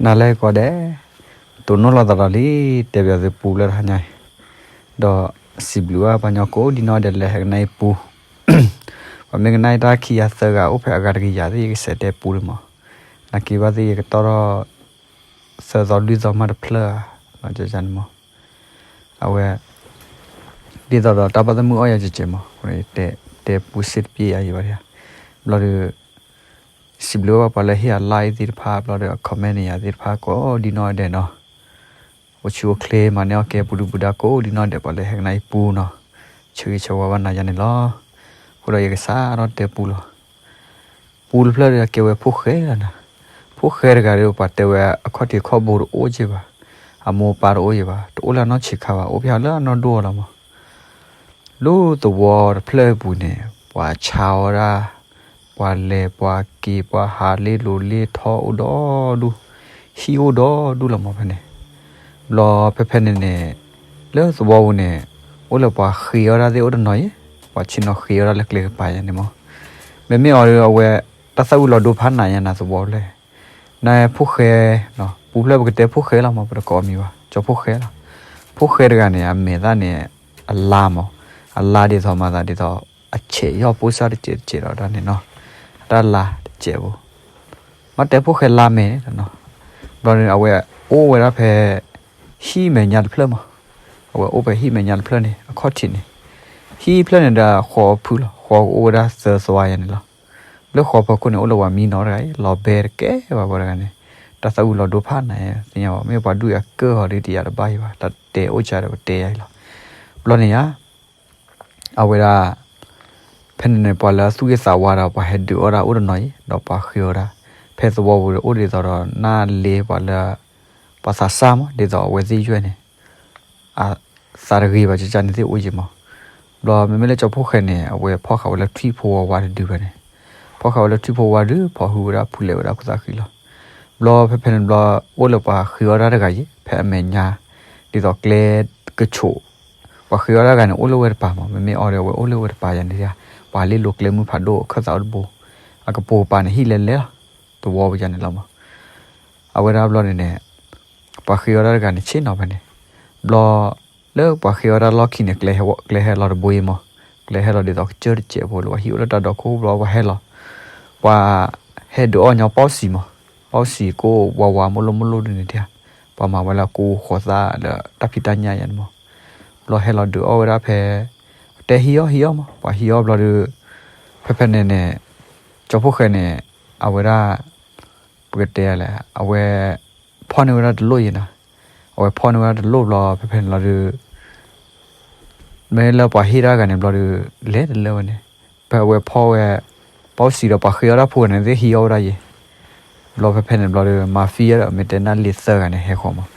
နၤလၢကိးဂၤဒဲး, တိၢ်နီၣ်လိာ်သးဒီးလံ, တဲပၠးသုပူလၢတဟါညါအံၤ, ဒီးစံးဘျုးဘၣ်ပှၤကညီကိးဒံနီၢ်ဒဲးလၢဟဲကနၣ်အံၤပူ, ပှၤမ့ၢ်ကနၣ်အံၤတၢ်ခံဂၤသၢဂၤ အိၣ်ဖဲအဂၤတကယၤသ့ၣ် ယကစးတဲပူလံမး, နာ်က့ဘၣ်သ့ၣ်ယကတီၢ်ထီၣ် သၢသီလွံၢ်သီမးတဖျၢၣ်ဧါ, န့ၣ်မး, အဝဲ ဒ်သိးဒီးတၢ်ဘၣ်သမုၣ်အီၣ်ယၤကဲးကဲးမး, တဲပူစ့ၢ်တပျ့ၢ်ယၤအံၤဘၣ်, ဘျီဒီး စံးဘျုးဘၣ်ပှၤလၢဟ့ၣ်အ like သ့ၣ်တဖၣ် ဘျီဒီးအ comment န့ၣ်ယၤသ့ၣ်တဖၣ်ကိးဒံနီၢ်ဒဲးနီၤ, အိၣ်ဆူၣ်အိၣ်ချ့မၤန့ၢ်အီၣ်ကဲပူၤဒုပူၤဒါကိးဒံနီၢ်ဒဲး ပှၤလၢဟဲကနၣ်အံၤပူနီၤ, ဆၢဂ့ၤဆၢဝါဘၣ်နၤယၤန့ၣ်လီၤ. အဃိဒီးယကစးထီၣ်တဲပူလီၤ. ပူတဖျၢၣ်ဒီးကဲဝဲဖိၣ်ဃဲလီၤနၤ, ဖိၣ်ဃဲတဂၤဒီးပှၤတဲဝဲအခီၣ်ထံးခီၣ်ဘိတအိၣ်က့ဘၣ်, အမိၢ်အပၢ်တအိၣ်က့ဘၣ်, တအိၣ်လၢအနီၢ်ဆံးခါဘၣ်, အိၣ်ဖဲလၢအနီၢ်ဒိၣ်လီၤမး လၢသဝီတဖျၢၣ်အပူၤန့ၣ် ပှၤဆါဝဲဒၣ်, ပှၤလဲၤပှၤက့ၤ ပှၤဟးလ့လိၤလ့ထီအိၣ်ဒီဒူၣ်, ဟံၣ်အိၣ်ဒီဒူၣ်လီၤမးဖဲန့ၣ်, ဘျီဖဲဖဲန့ၣ်န့ၣ်, လၢသဝီပူၤန့ၣ်, အိၣ်လၢပှၤဃ့အီၣ်တၢ်သ့ၣ်အိၣ်တနီၤယဲ, ပှၤဆ့ၣ်နီၤဃ့အီၣ်တၢ်လၢကျဲကပၤယဲန့ၣ်မး, မ့မ့ၢ်အီၤဒီးအဝဲ, တၢ်သၣ်ဝံၤလီၤဒိဖးနးယဲနၤသဝီဖျၢၣ်, နဖိၣ်ဃဲ, ပူဖျၢၣ်ပကတဲဖိၣ်ဃဲလီၤမး ပတကိးအမံၤဘၣ် ကၠီၤဖိၣ်ဃဲလီၤ, ဖိၣ်ဃဲတဂၤန့ၣ် အမဲာ်သၣ်န့ၣ်, အလါမး, အလါဒ်သိးမၤသးဒ်သိး, အဆဲးယီၢ်ပိၢ်စၢ်တစဲးတစဲးဒီးတၢ်န့ၣ်နီၤ, အတၢ်လါတစဲးဖိ, မ့ၢ်တဲဖိၣ်ဃဲလါမဲာ်န့ၣ်, ဘျီန့ၣ်အဝဲအိၣ်ဝဲဒၣ်ဖဲ, ဟံၣ်မဲာ်ညါတဖျၢၣ်မး, အဝဲအိၣ်ဖဲဟံၣ်မဲာ်ညါတဖျၢၣ်န့ၣ် အခီၣ်ထံးန့ၣ်, ဟံၣ်ဖျၢၣ်န့ၣ်ဒီးဃီဖုလီၤ ဃီကအိၣ်ဝဲဒၣ်သၢသွါယဲန့ၣ်လီၤ, ဘျီဃီဖီခိၣ်န့ၣ် အိၣ်လၢပှၤမံနီၤတဂၤအံၤ လီၤဘဲတကဲဘၣ်ဝဲတဂၤန့ၣ်, တၢ်သၣ်ဝံၤလီၤဒိဖးနးယဲသ့ၣ်ညါဘၣ် မ့ၢ်ပှၤဒူၣ်ယၤကၢၢ်ဟီၤဒ်တယၤတဘၣ်ယံၤဘၣ် တၢ်တဲအိၣ်ကဒီးပတဲယၤအံၤလီၤ, ဘျီန့ၣ်ဧါ အဝဲဒၣ်, ဖဲန့ၣ်န့ၣ် ပှၤလၢအသူၣ်ဂ့ၤသးဝါဒီးပှၤဟဲဒုးအီၣ်ဒၣ်အိၣ်တနီၤအံၤ ဒီးပှၤဃ့အီၣ်ဒၣ်, ဖဲသဝီပူၤဒီးအိၣ်ဒ်သိးဒီးနၢ်လ့ပှၤလၢ, ပှၤသးစၢ်မး ဒ်သိးအဝဲသ့ၣ်ယွဲၢ်န့ၣ်, အသးတဂ့ၤဘၣ်ကန့ၣ်သ့ၣ်အိၣ်ယံၤမး, ဘျီမ့မ့ၢ်လၢကၠီၤဖိၣ်ဃဲန့ၣ် အဝဲဖီၣ်ဃာ်ဝဲလၢထွံၣ်ဖိဝါဝါတဒုဖဲန့ၣ်, ဖီၣ်ဃာ်ဝဲလၢထွံၣ်ဖိဝါဒုး ဖီၣ်ဟုဝဲဒၣ်ဖူလဲၤဝဲဒၣ်ဖိသၣ်ဃံလီၤ, ဘျီဖဲဖဲန့ၣ်ဘျီ, အိၣ်လၢပှၤဃ့အီၣ်ဒၣ်တဂၤယဲ ဖဲအမဲာ်ညါ, ဒ်သိးကျဲကဆိး ပှၤဃ့အီၣ်တၢ်တဂၤန့ၣ် အိၣ်လၢဝဲတပၤမး မ့မ့ၢ်အီၤဒီးအဝဲအိၣ်လၢဝဲတပၤယၤန့ၣ်, ပှၤလ့လိၤကျဲမုၢ်ဖးဒိၣ်အခၢၣ်သးအိၣ်တဘိ, အကပိာ်ကပၤန့ၣ်ဟံၣ်လဲၤလဲၤလီၤ, သဝီပူၤယၤန့ၣ်လီၤမး, အဝဲဒၣ်ဘျီန့ၣ်န့ၣ်, ပှၤဃ့အီၣ်တၢ်တဂၤန့ၣ်ဆ့ၣ်နီၤဖဲန့ၣ်, ဘျီ, လၢပှၤဃ့အီၣ်တၢ်လီၢ်ခံန့ၣ် ကျဲဟဲလီၤတဘိယံၤမး, ကျဲဟဲလီၤဒ်သိးကစၢၢ်တစဲးဖိလၢ ပှၤဟံၣ်အိၣ်လၢတၢ်ဒီခိၣ်ဘျီပှၤဟဲလီၤ ပှၤဟဲဒုးအီၣ်ညီပီၣ်စံၤမး, ပီၣ်စံၤကိၣ်ဝါဝါမိၢ်လိၢ်မိၢ်လိၢ်ဒုန့ၣ်တၢ်, ပှၤမၤဝဲလၢကိၣ်ဃိးသၣ်လၢတၢ်ဖံးတၢ်ညၣ်ယၤန့ၣ်မး, ဘျီဟဲလီၤဒုးအီၣ်ဝဲဒၣ်ဖဲ, တဲဟံးအီၣ်ဟံးအီၣ်မး ပှၤဟံးအီၣ်ဘျီဒီး, ဖဲဖဲန့ၣ်န့ၣ်, ကၠီၤဖိၣ်ဃဲန့ၣ်, အဝဲဒၣ်, ပကတဲလဲၣ် အဝဲ, ဖီၣ်န့ၢ်ဝဲဒၣ်တလိၣ်ယဲနီၤ, အဝဲဖီၣ်န့ၢ်ဝဲဒၣ်တလိၣ်ဘျီဖဲဖဲန့ၣ်လီၤဒီး မ့ၢ်လၢပှၤဟ့ၣ်တၢ်ဂၤန့ၣ်ဘျီဒီး, လဲၤတလၢဝဲန့ၣ်, ဖဲအဝဲဖီၣ်ဝဲ, ပီၣ်စံၤဒီးပှၤဃ့အီၣ်တၢ်ဖိဂၤန့ၣ်သ့ၣ်ဟံးအီၣ်ဝဲဒၣ်ယဲ, ဘျီဖဲဖဲန့ၣ်ဘျီဒီး မၤဖံးအီၣ်ဒီးမ့ၢ်တဲနၢ်လ့ၤသၢဂၤန့ၣ်ဟဲဃီမး,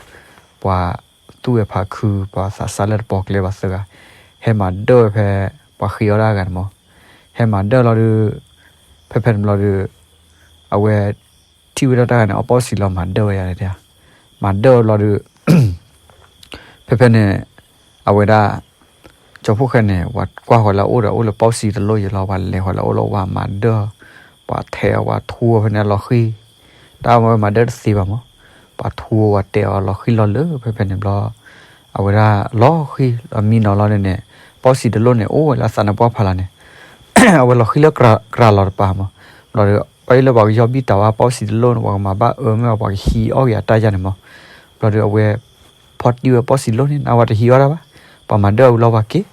ပှၤသူၣ်ဝဲဖးခု ပှၤသးစၢ်လၢတပီၤကျဲပှၤသၢဂၤ, ဟဲမၤဒၢၣ်ဝဲဖဲ, ပှၤဃ့အီၣ်တၢ်ဂၤန့ၣ်မး, ဟဲမၤဒၢၣ်လီၤဒီး, ဖဲဖဲန့ၣ်ဘျီဒီး အဝဲ, ထံၣ်ဝဲဒၣ်တၢ်ဂၤန့ၣ် အီၣ်ပီၣ်စံၤလီၤမၤဒၢၣ်ဝဲယၤန့ၣ်, မၤဒၢၣ်ဝဲဘျီဒီး, ဖဲဖဲန့ၣ်, အဝဲဒၣ်, ကၠီၤဖိၣ်ဃဲန့ၣ် ပှၤကွၢ်ဃီၤလၢအအိၣ်ဒီးအိၣ်လၢပီၣ်စံၤတလိၣ်ယဲလီၤ ပှၤလဲၤဃီၤလၢအအိၣ်လၢပှၤမၤဒၢၣ်, ပှၤထဲးအီၤပှၤထူအီၤဖဲန့ၣ်လီၤဃံၤ, တၢ်ဝဲမၤဒၢၣ်တသ့ဘၣ်မး, ပှၤထူအီၤပှၤတဲအီၤလီၤဃံၤလီၤလၢဖဲဖဲန့ၣ်ဘျီ, အဝဲဒၣ်လီၤဃံၤ အမံနီၤလီၤန့ၣ်န့ၣ်, ပီၣ်စံၤတလိၣ်န့ၣ် အိၣ်ဝဲလၢအသးနါပှၢ်ဖးလၢ်န့ၣ် အဝဲလီၤဃံၤလၢကြၤလီၤတပၤမး, ဘျီဒီး, အီၣ်အံၤလၢပှၤကယီၢ်ဘံၣ်တၢ်ဝဲပီၣ်စံၤတလိၣ်န့ၣ် ပှၤကမၤဘၣ်အၢမ့ၢ်ပှၤကဟံးအီၣ်က့ၤအတၢ်ယၤန့ၣ်မး, ဘျီဒီးအဝဲ, ဖီၣ်တံၢ်ဝဲပီၣ်စံၤတလိၣ်န့ၣ် နဝဲတဟံးအီၣ်တၢ်ဘၣ်, ပှၤမၤဒၢၣ်ဝဲလီၤပှၤက့ၤ,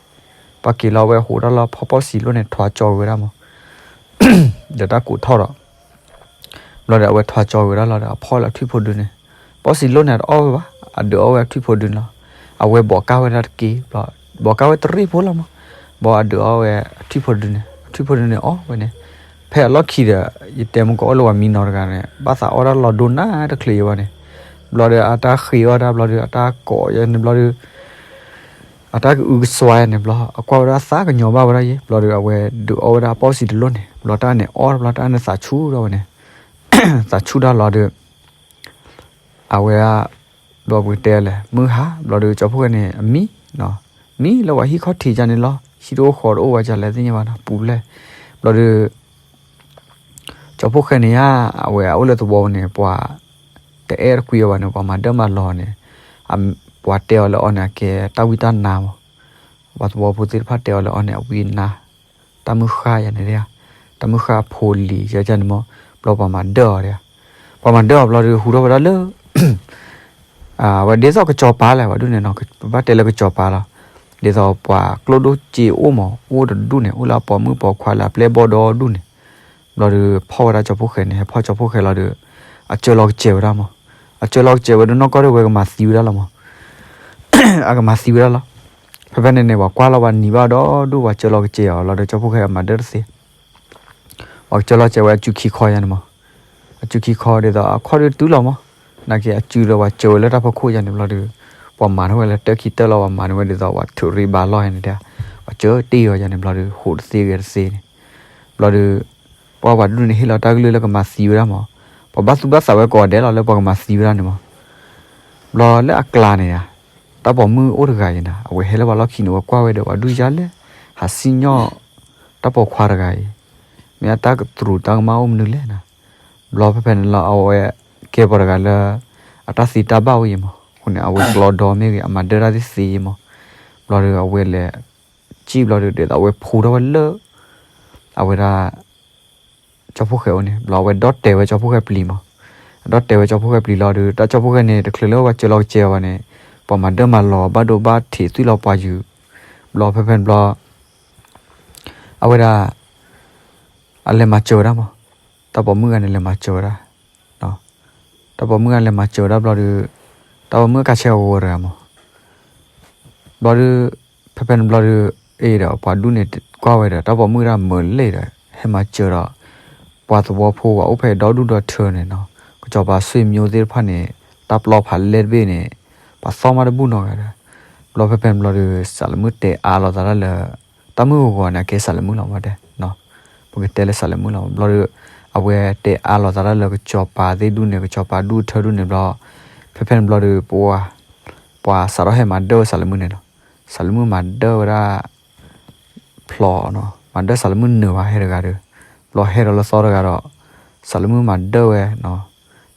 ပှၤက့ၤလီၤဝဲဟိးတၢ်လီၤဖီၣ်ပီၣ်စံၤတလိၣ်န့ၣ် ထွါကၠီဝဲဒၣ်မး ဒီးတၢ်ကူးထီၣ်ဒီး, ဘျီဒီးအဝဲထွါကၠီဝဲဒၣ်လီၤဒီးအဖီၣ်လၢအထွံၣ်ဖိဒုန့ၣ်, ပီၣ်စံၤတလိၣ်န့ၣ် အတအီၣ်ဝဲဘၣ်, အဒုးအီၣ်ဝဲအထွံၣ်ဖိဒုန့ၣ်လီၤ, အဝဲဘိးကၢ်ဝဲဒၣ်တက့ၢ်, ဘိးကၢ်ဝဲတရ့ၣ်ဖိလီၤမး, ဘျီအဒုးအီၣ်ဝဲအထွံၣ်ဖိဒုန့ၣ် အထွံၣ်ဖိဒုန့ၣ်အီၣ်ဝဲန့ၣ်, ဖဲအလီၢ်ခံဒီး, ယတဲမူကီၢ်အိၣ်လၢပှၤမံနီၤတဂၤန့ၣ် ဘၣ်သးအီၣ်တၢ်လီၤဒိနၤတချုးယဲဘၣ်န့ၣ်, ဘျီဒီးအတၢ်ဃ့အီၣ်တၢ်ဘျီဒီးအတၢ်ကိးယဲန့ၣ်ဘျီဒီး အတၢ်ကအုကစွါယဲန့ၣ်ဘျီ အကွၢ်ဝဲဒၣ်သးကညီၤဘၣ်ဝဲဒၣ်ယဲ ဘျီဒီးအဝဲဒုးအီၣ်ဝဲဒၣ်ပီၣ်စံၤတလိၣ်န့ၣ် ဘျီတၢ်န့ၣ်အီၣ်တဘျီတၢ်န့ၣ်သးဆူၣ်ထီၣ်ဝဲန့ၣ်, သးဆူၣ်တၢ်လီၤဒီး အဝဲဒၣ်, ဘျီပကတဲလဲၣ် မုၢ်ဟါ ဘျီဒီးကၠီဖှိၣ်ဃဲန့ၣ် အမံ, မံလၢပှၤဟံၣ်ခီၣ်ထံးကန့ၣ်လီၤ ဟံၣ်တအိၣ်ဃီတအိၣ်ဝဲကလဲၣ်သ့ၣ်ညါဘၣ်နီၤ ပူၤလဲၣ်, ဘျီဒီး ကၠီဖှိၣ်ဃဲန့ၣ်ဧါ, အဝဲအအိၣ်လၢသဝီပူၤန့ၣ် ပှၤတဲ အဲၣ်တကွံအီၤဘၣ်န့ၣ် ပှၤမၤဒၢမၤလီၤန့ၣ် ပှၤတဲအီၤလၢအီၤန့ၣ် အကဲတၢ်ဝံတၢ်နါမး. ပှၤသဝီဖိသ့ၣ်တဖၣ်တဲအီၤလၢအီၤန့ၣ် အဝံအနါ, တၢ်မုၢ်ဃၢ်ယၤန့ၣ်, တၢ်မုၢ်ဃၢ်အဖိလံၤယၤန့ၣ်မး. ဘျီပှၤမၤဒၢအီၤဒၣ်, ပှၤမၤဒၢအီၤဘျီဒီး ဟူထီၣ်ဝဲဒၣ်လၢ အဝဲဒ်သိးကစီၤပၤလဲၣ်, ပှၤဒုးန့ၣ်နီၤ, ပဘၣ်တဲလၢကစီၤပၤလီၤ. ဒ်သိးပှၤကျိၣ်ဒိၣ်စ့အိၣ်မး, အိၣ်တဒူၣ်န့ၣ်, အိၣ်လၢအပိာ်မုၣ်ပိာ်ခွါလၢအပျဲၢ်ဘီၣ်ဒီဒူၣ်န့ၣ်. ဘျီဒီး ဖီၣ်ဝဲဒၣ်ကၠီဖီၣ်ဃဲန့ၣ်, ဟဲဖီၣ်ကၠီဖီၣ်ဃဲလီၤဒီး အစၢလီၤကစဲးဝဲဒၣ်မး. အစၢလီၤကစဲးဝဲဒီး နီၢ်ကီၢ်ဒီး ဝဲကမၤသံဝဲဒၣ်လီၤမး. အကမၤသံဝဲဒၣ်လီၤ. ဖဲဖဲန့ၣ်န့ၣ် ပှၤကွၢ်လီၤ ပှၤနံၤဘၣ်ဒီဒူၣ်, ပှၤစၢလီၤကစဲးအီၤလီၤဒီး ကၠီဖီၣ်ဃဲအမၤဒၢတသ့ ပှၤကစၢလီၤကစဲးဝဲအစုခံခီယၤန့ၣ်မး. အစုခံခီဒ်သိး အခီၣ်ဒုးတုၤလီၤမး. နာ်က့အစုဒီး ပှၤစၢဝဲလၢတၢ်ဖီခိၣ်ယၤန့ၣ်ဘျီဒီး ပှၤမၤထီၣ်ဝဲလၢတၢ်ခံတၢ်လီၤ, ပှၤမၤန့ၢ်ဝဲဒ်သိး ပှၤထုးရံဘးလီၢ်ယၤန့ၣ်ဒၣ်, ပှၤစၢတ့ၢ်အီၤယၤန့ၣ်ဘျီဒီး ဟူးတသ့ဂဲၤတသ့န့ၣ်. ဘျီဒီး ပှၤပှၤဒူၣ်န့ၣ် ဟ့ၣ်လီၤတၢ်ကလုၢ်လၢကမၤသံဝဲဒၣ်မး. ပှၤဘၣ်သူၣ်ဘၣ်သးဝဲကိးဂၤဒဲးလီၤ လၢပှၤကမၤသံဝဲဒၣ်န့ၣ်မး. ဘျီလၢအကျါန့ၣ်ဧါ, တၢ်ပိာ်မုၣ်အိၣ်တဂၤအံၤန့ၣ် အဝဲဟဲလၢပှၤလီၢ်ခံန့ၣ် ဝဲကွၢ်ဝဲဒီး ပှၤဒုးယၤလဲၣ်, ဟးစံၣ်ညီၣ် တၢ်ပိာ်ခွါတဂၤအံၤ, မ့ၢ်အတၢ်ကတြူးတၢ်ကမၣ်အိၣ်မနုၤလဲၣ်န့ၣ်. ဘျီဖဲဖဲန့ၣ်လီၤ အဝဲကဲပှၤတဂၤလၢ အတၢ်သံတၢ်ဘၣ်အိၣ်ယံၤမး. အဃိန့ၣ် အဝဲကျီဒီမ့ၢ်ဂ့ၤ, အမၤဒၢတၢ်သ့သ့ယံၤမး. ဘျီဒီးအဝဲလဲၤ စံၣ်ဘျီဒီး ဒ်သိးအဝဲဖူထီၣ်ဝဲလၢ အဝဲဒၣ် ကၠီဖီၣ်ဃဲအိၣ်န့ၣ်, ဘျီအဝဲဒီၣ်တဲာ်ဝဲကၠီဖီၣ်ဃဲပျံၤမး. အဒီၣ်တဲာ်ဝဲကၠီဖီၣ်ဃဲပျံၤလီၤဒီး တၢ်ကၠီဖီၣ်ဃဲန့ၣ် တချုးလၢပှၤစၢလီၤကစဲးအီၤဘၣ်န့ၣ် ပှၤမၤဒၢမၤလီၤ ဘၣ်ဒိဘၣ်ထံးသွံၣ်လီၤပှၤယုာ်. ဘျီဖဲဖဲန့ၣ်ဘျီ အဝဲဒၣ် အလဲၤမၤစၢၤဝဲဒၣ်မး. တၢ်ပိာ်မုၣ်ဂၤန့ၣ် လဲၤမၤစၢၤဝဲဒၣ်, တၢ်ပိာ်မုၣ်ဂၤလဲၤမၤစၢၤဝဲဒၣ်ဘျီဒီး တၢ်ပိာ်မုၣ်ကးဆဲးဂီၤဂီၤတဂၤမး. ဘျီဒီး ဖဲဖဲန့ၣ်ဘျီဒီး အ့ဒီး ပှၤဒူၣ်န့ၣ်ကွၢ်ဝဲဒီး တၢ်ပိာ်မုၣ်ဒၣ်မုာ်လဲၣ်ဒီး ဟဲမၤစၢၤဒီး ပှၤသဝီဖိ ပှၤအိၣ်ဖဲဒီဒူၣ်ဒီထၢန့ၣ်နီၤ, ကစီၤပၤဆွေမျိုးသ့ၣ်တဖၣ်န့ၣ် တၢ်ပျီဖးလဲၢ်တဘ့ၣ်န့ၣ် ပှၤသီၣ်မးတဘူၣ်နီတဂၤဒီး. ဘျီဖဲဖဲန့ၣ်ဘျီဒီး စးလမုၣ်တဲအါလိာ်သးဒၣ်လၢ တၢ်မုၣ်ဂီၤဂီၤန့ၣ် အကဲစးလမုၣ်လီၤမးတဲ, ပကတဲလၢစးလမုၣ်လီၤ. ဘျီဒီး အဝဲတဲအါလိာ်သးဒၣ်လၢကစီၤပၤသ့ၣ်ဒူၣ်န့ၣ် ကစီၤပၤဒူၣ်ထၢဒူၣ်န့ၣ်ဘျီ, ဖဲဖဲန့ၣ်ဘျီဒီး ပှၤ ပှၤစးထီၣ်ဟဲမၤဒၢဝဲစးလမုၣ်န့ၣ်လီၤ. စးလမုၣ်မၤဒၢဝဲဒၣ် ဖျိးနီၤ, မၤဒၢစးလမုၣ်နၢၤဘၣ်ဟဲတဂၤဒီး, ဘျီဟဲဒီးလၢသီတဂၤဒီး စးလမုၣ်မၤဒၢဝဲနီၤ,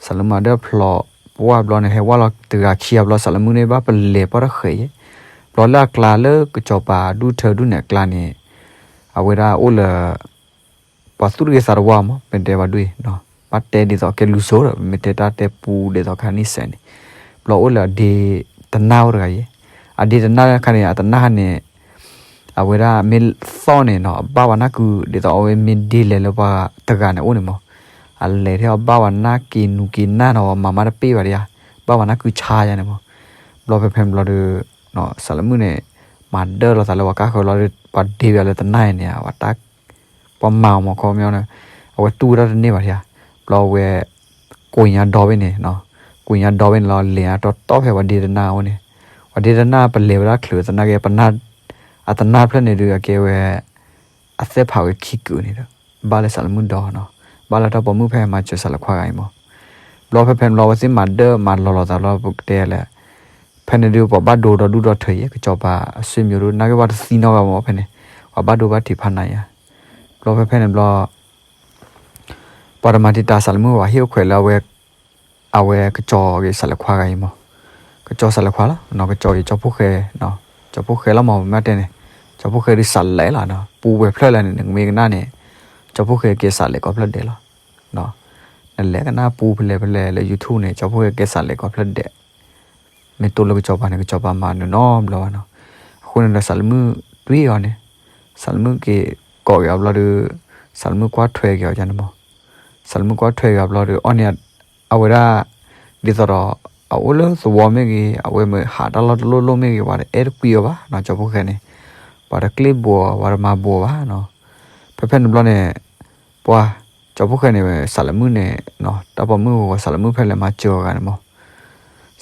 စးလမုၣ်မၤဒၢဖျိး, ပှၢ်ဘျီန့ၣ် ဟဲဝဲလီၤတဂၤခံဂၤဘျီ စးလမုၣ်န့ၣ်ဘၣ်ပလဲၤပီၢ်တဃဲးယဲၢ်, ဘျီလၢအကျါလၢကစီၤပၤဒူၣ်ထၢဒူၣ်န့ၣ်အကျါန့ၣ် အဝဲဒၣ်အိၣ်လၢ ပှၤသူၣ်တဂ့ၤသးတဝါမး ပတဲပှၤဒူၣ်အံၤ, ဘၣ်တဲဒ်သိးကဲလူၤစိဒီး ပမ့ၢ်တဲတၢ်တဲပူဒ်သိးခါန့ၣ်စဲးန့ၣ်, ဘျီအိၣ်လၢအဒ့တနၢ်အိၣ်တဂၤယဲၢ်, အဒ့တနၢ်ခါန့ၣ် အတနၢ်ခါန့ၣ် အဝဲဒၣ်မ့ၢ်သီၣ်န့ၣ်နီၤ အဘၣ်ဝဲနၢ်ကု ဒ်သိးအဝဲမ့ၢ်ဒ့လဲၤလၢပှၤတဂၤန့ၣ်အိၣ်န့ၣ်မး, အလဲၤထဲအဘၣ်ဝဲနၢ်က့ၤနူၤက့ၤနၢ်နီၤ မၤမးတပ့ၢ်ဘၣ်ဒံးဧါ, ဘၣ်ဝဲနၢ်ကုဆါယါန့ၣ်မး, ဘျီဖဲဖဲန့ၣ်ဘျီဒီး စးလမုၣ်န့ၣ် မၤဒၢလိာ်သးလၢပှၤကါဃၢၤလီၤဒီး ပှၤဒ့ဝဲလၢတနၢ်အံၤန့ၣ် အဝဲတၢ် ပှၤမၤအီၤမးခီပညီန့ၣ် အဝဲတူၢ်ဝဲဒၣ်တန့ၢ်ဘၣ်ဒံးဧါ, ဘျီဝဲ ကိးညါဒီဘ့ၣ်န့ၣ်, ကိးညါဒီဘ့ၣ်န့ၣ်လီၤ လဲၤအတီတီဖဲပှၤဒ့တနၢ်အအိၣ်န့ၣ်, ပှၤဒ့တနၢ်ပလဲၤဝဲဒၣ်ချုးသနာ်က့ အတနၢ်ဖျၢၣ်န့ၣ်ဒီး အကဲဝဲ အသ့ၣ်ဖးဝဲခံကုာ်န့ၣ်ဒီး ဘၣ်လၢစးလမုၣ်ဒီနီၤ, ဘၣ်လၢတၢ်ပိာ်မုၣ်ဖဲမၤစၢၤစးလခွါဂၤအံၤမး, ဘျီဖဲဖဲန့ၣ်ဘျီဝဲသ့ၣ်မၤဒၢမၤလီၤလိာ်သးလီၤ ပကတဲလဲၣ်, ဖဲန့ၣ်ဒုးပှၤဘၣ်ဒိဒီဒူၣ်ဒီထၢယဲၢ် ကစီၤပၤအဆွေမျိုးဒုး နာ်က့ပှၤတသံနီတဂၤမးဖဲန့ၣ်, ပှၤဘၣ်ဒိဘၣ်ထံးဖးနးယါ, ဘျီဖဲဖဲန့ၣ်ဘျီ ပှၤတမၤတံာ်တာ်စးလမုၣ်ဘၣ် ဟ့ၣ်အိၣ်ခွဲးလၢအဝဲ အဝဲကစီၤက့ၤစးလခွါဂၤအံၤမး, ကစီၤစးလခွါလီၤ, ကစီၤက့ၤကၠီဖီၣ်ဃဲ, ကၠီဖီၣ်ဃဲလီၤမး ပမ့ၢ်တဲန့ၣ်, ကၠီဖီၣ်ဃဲဒုးစးလဲၤလီၤနီၤ ပူဝဲဖျၢၣ်လၢန့ၣ် နမ့ၢ်ကနၣ်န့ၣ်, ကၠီဖီၣ်ဃဲကဲစးလဲၤကိးဖျၢၣ်ဒဲးလီၤ, နလဲၤကနၣ်ပူဖဲလဲၣ်ဖဲလဲၣ်လၢ YouTube န့ၣ် ကၠီဖီၣ်ဃဲကဲစးလဲၤကိးဖျၢၣ်ဒဲး, မ့ၢ်တိၢ်လၢကစီၤပၤန့ၣ် ကစီၤပၤမၤနုာ်နီတဘျီဘၣ်နီၤ, အဃိန့ၣ်ဒီးစးလမုၣ်တွံၢ်အီၤန့ၣ်, စးလမုၣ်က့ၤကိးက့ၤအီၤဘျီဒီး, စးလမုၣ်ကွၢ်ထွဲက့ၤအီၤယါန့ၣ်မး, စးလမုၣ်ကွၢ်ထွဲက့ၤအီၤဘျီဒီး အီၤန့ၣ် အဝဲဒၣ် ဒ်သိးဒီး အအိၣ်လၢသဝီမ့ၢ်ဂ့ၤ အဝဲမ့ၢ်ဟးတၢ်လီၢ်တလီၢ်လီၢ်မ့ၢ်ဂ့ၤ ပှၤတအဲၣ်တကွံအီၤဘၣ်နီၤ ကၠီဖီၣ်ဃဲန့ၣ်, ပှၤတကျ့ဘိးအီၤ ပှၤတမၤဘိးအီၤဘၣ်နီၤ, ဖဲဖဲန့ၣ်ဘျီန့ၣ် ပှၤ ကၠီဖီၣ်ဃဲန့ၣ် စးလမုၣ်န့ၣ် တၢ်ပိာ်မုၣ်ဂီၤ စးလမုၣ်ဖဲလဲၣ်မၤစၢၤအီၤဂၤန့ၣ်မး,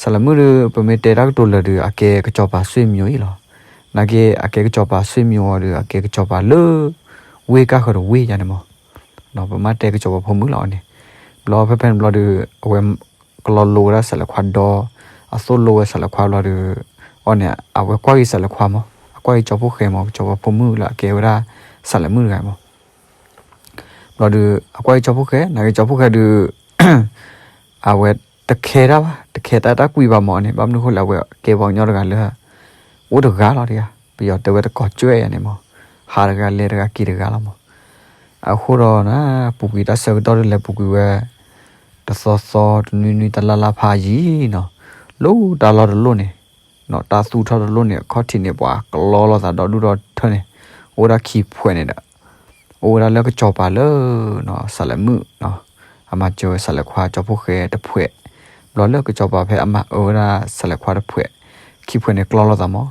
စးလမုၣ်ဒီး ပမ့ၢ်တဲတၢ်ကတိၤလၢာ်ဒီး အကဲကစီၤပၤဆွေမျိုးအံၤလီၤ, နာ်က့ အကဲကစီၤပၤဆွေမျိုးအီၤဒီး အကဲကစီၤပၤလၢ ဝ့ၢ်ကၢ်ဃၢၤတဝ့ၢ်ယါန့ၣ်မး, ပမ့ၢ်တဲကစီၤပၤဖိမုၣ်လီၤအီၤန့ၣ်, ဘျီဖဲဖဲန့ၣ်ဘျီဒီး အဝဲ ကလီလိဝဲဒၣ်စးလဲၤခွါဒီ, အသိၣ်လိဝဲစးလဲၤခွါဘျီဒီး အီၤန့ၣ် အဝဲကွၢ်က့ၤစးလဲၤခွါမး, အကွၢ်က့ၤကၠီဖီၣ်ဃဲမး ကစီၤပၤဖိမုၣ်လၢအကဲဝဲဒၣ် စးလဲၤမုၣ်တဂၤမး, ဘျီဒီး အကွၢ်က့ၤကၠီဖီၣ်ဃဲ နာ်က့ကၠီဖီၣ်ဃဲဒီး အဝဲ တခဲတၢ်ဘၣ်, တခဲတၢ်တၢ်ကွံာ်ဘၣ်မးန့ၣ်, ဘၣ်မနုၤအဃိလဲၣ်, အဝဲကဲပှၤကညီတဂၤလၢ အိၣ်တဂၤလီၤတဂၤ, ပယီၤတဲဝဲတကိးကွဲယၤန့ၣ်မး, ဟးတဂၤလဲၤတဂၤက့ၤတဂၤလီၤမး. အဃိဒီး ပူၤကွံာ်တၢ်ဆၢကတီၢ်ဒ်လဲၣ်, ပူၤကွံာ်ဝဲ တသီသီတနွံနွံတလါလါဖးယံာ်နီၤ, လၢတၢ်လီၢ်တလီၢ်န့ၣ်, တၢ်သူၣ်ထီၣ်တလီၢ်န့ၣ် အခီၣ်ထံးန့ၣ် ပှၤကျီလိာ်သးဒီဒူၣ်ဒီထၢန့ၣ်, အိၣ်ဝဲဒၣ်ခံဖှဲးန့ၣ်ဒီး အိၣ်ဝဲဒၣ်လၢကစီၤပၤလၢ စးလဲးမုၣ်, အမၤစၢၤဝဲ စးလဲးခွါကၠီဖီၣ်ဃဲတဖှဲး, ဘျီလၢကစီၤပၤဖဲအမၤအၢဝဲဒၣ် စးလဲးခွါတဖှဲး, ခံဖှဲးန့ၣ်ကျီလိာ်သးမး,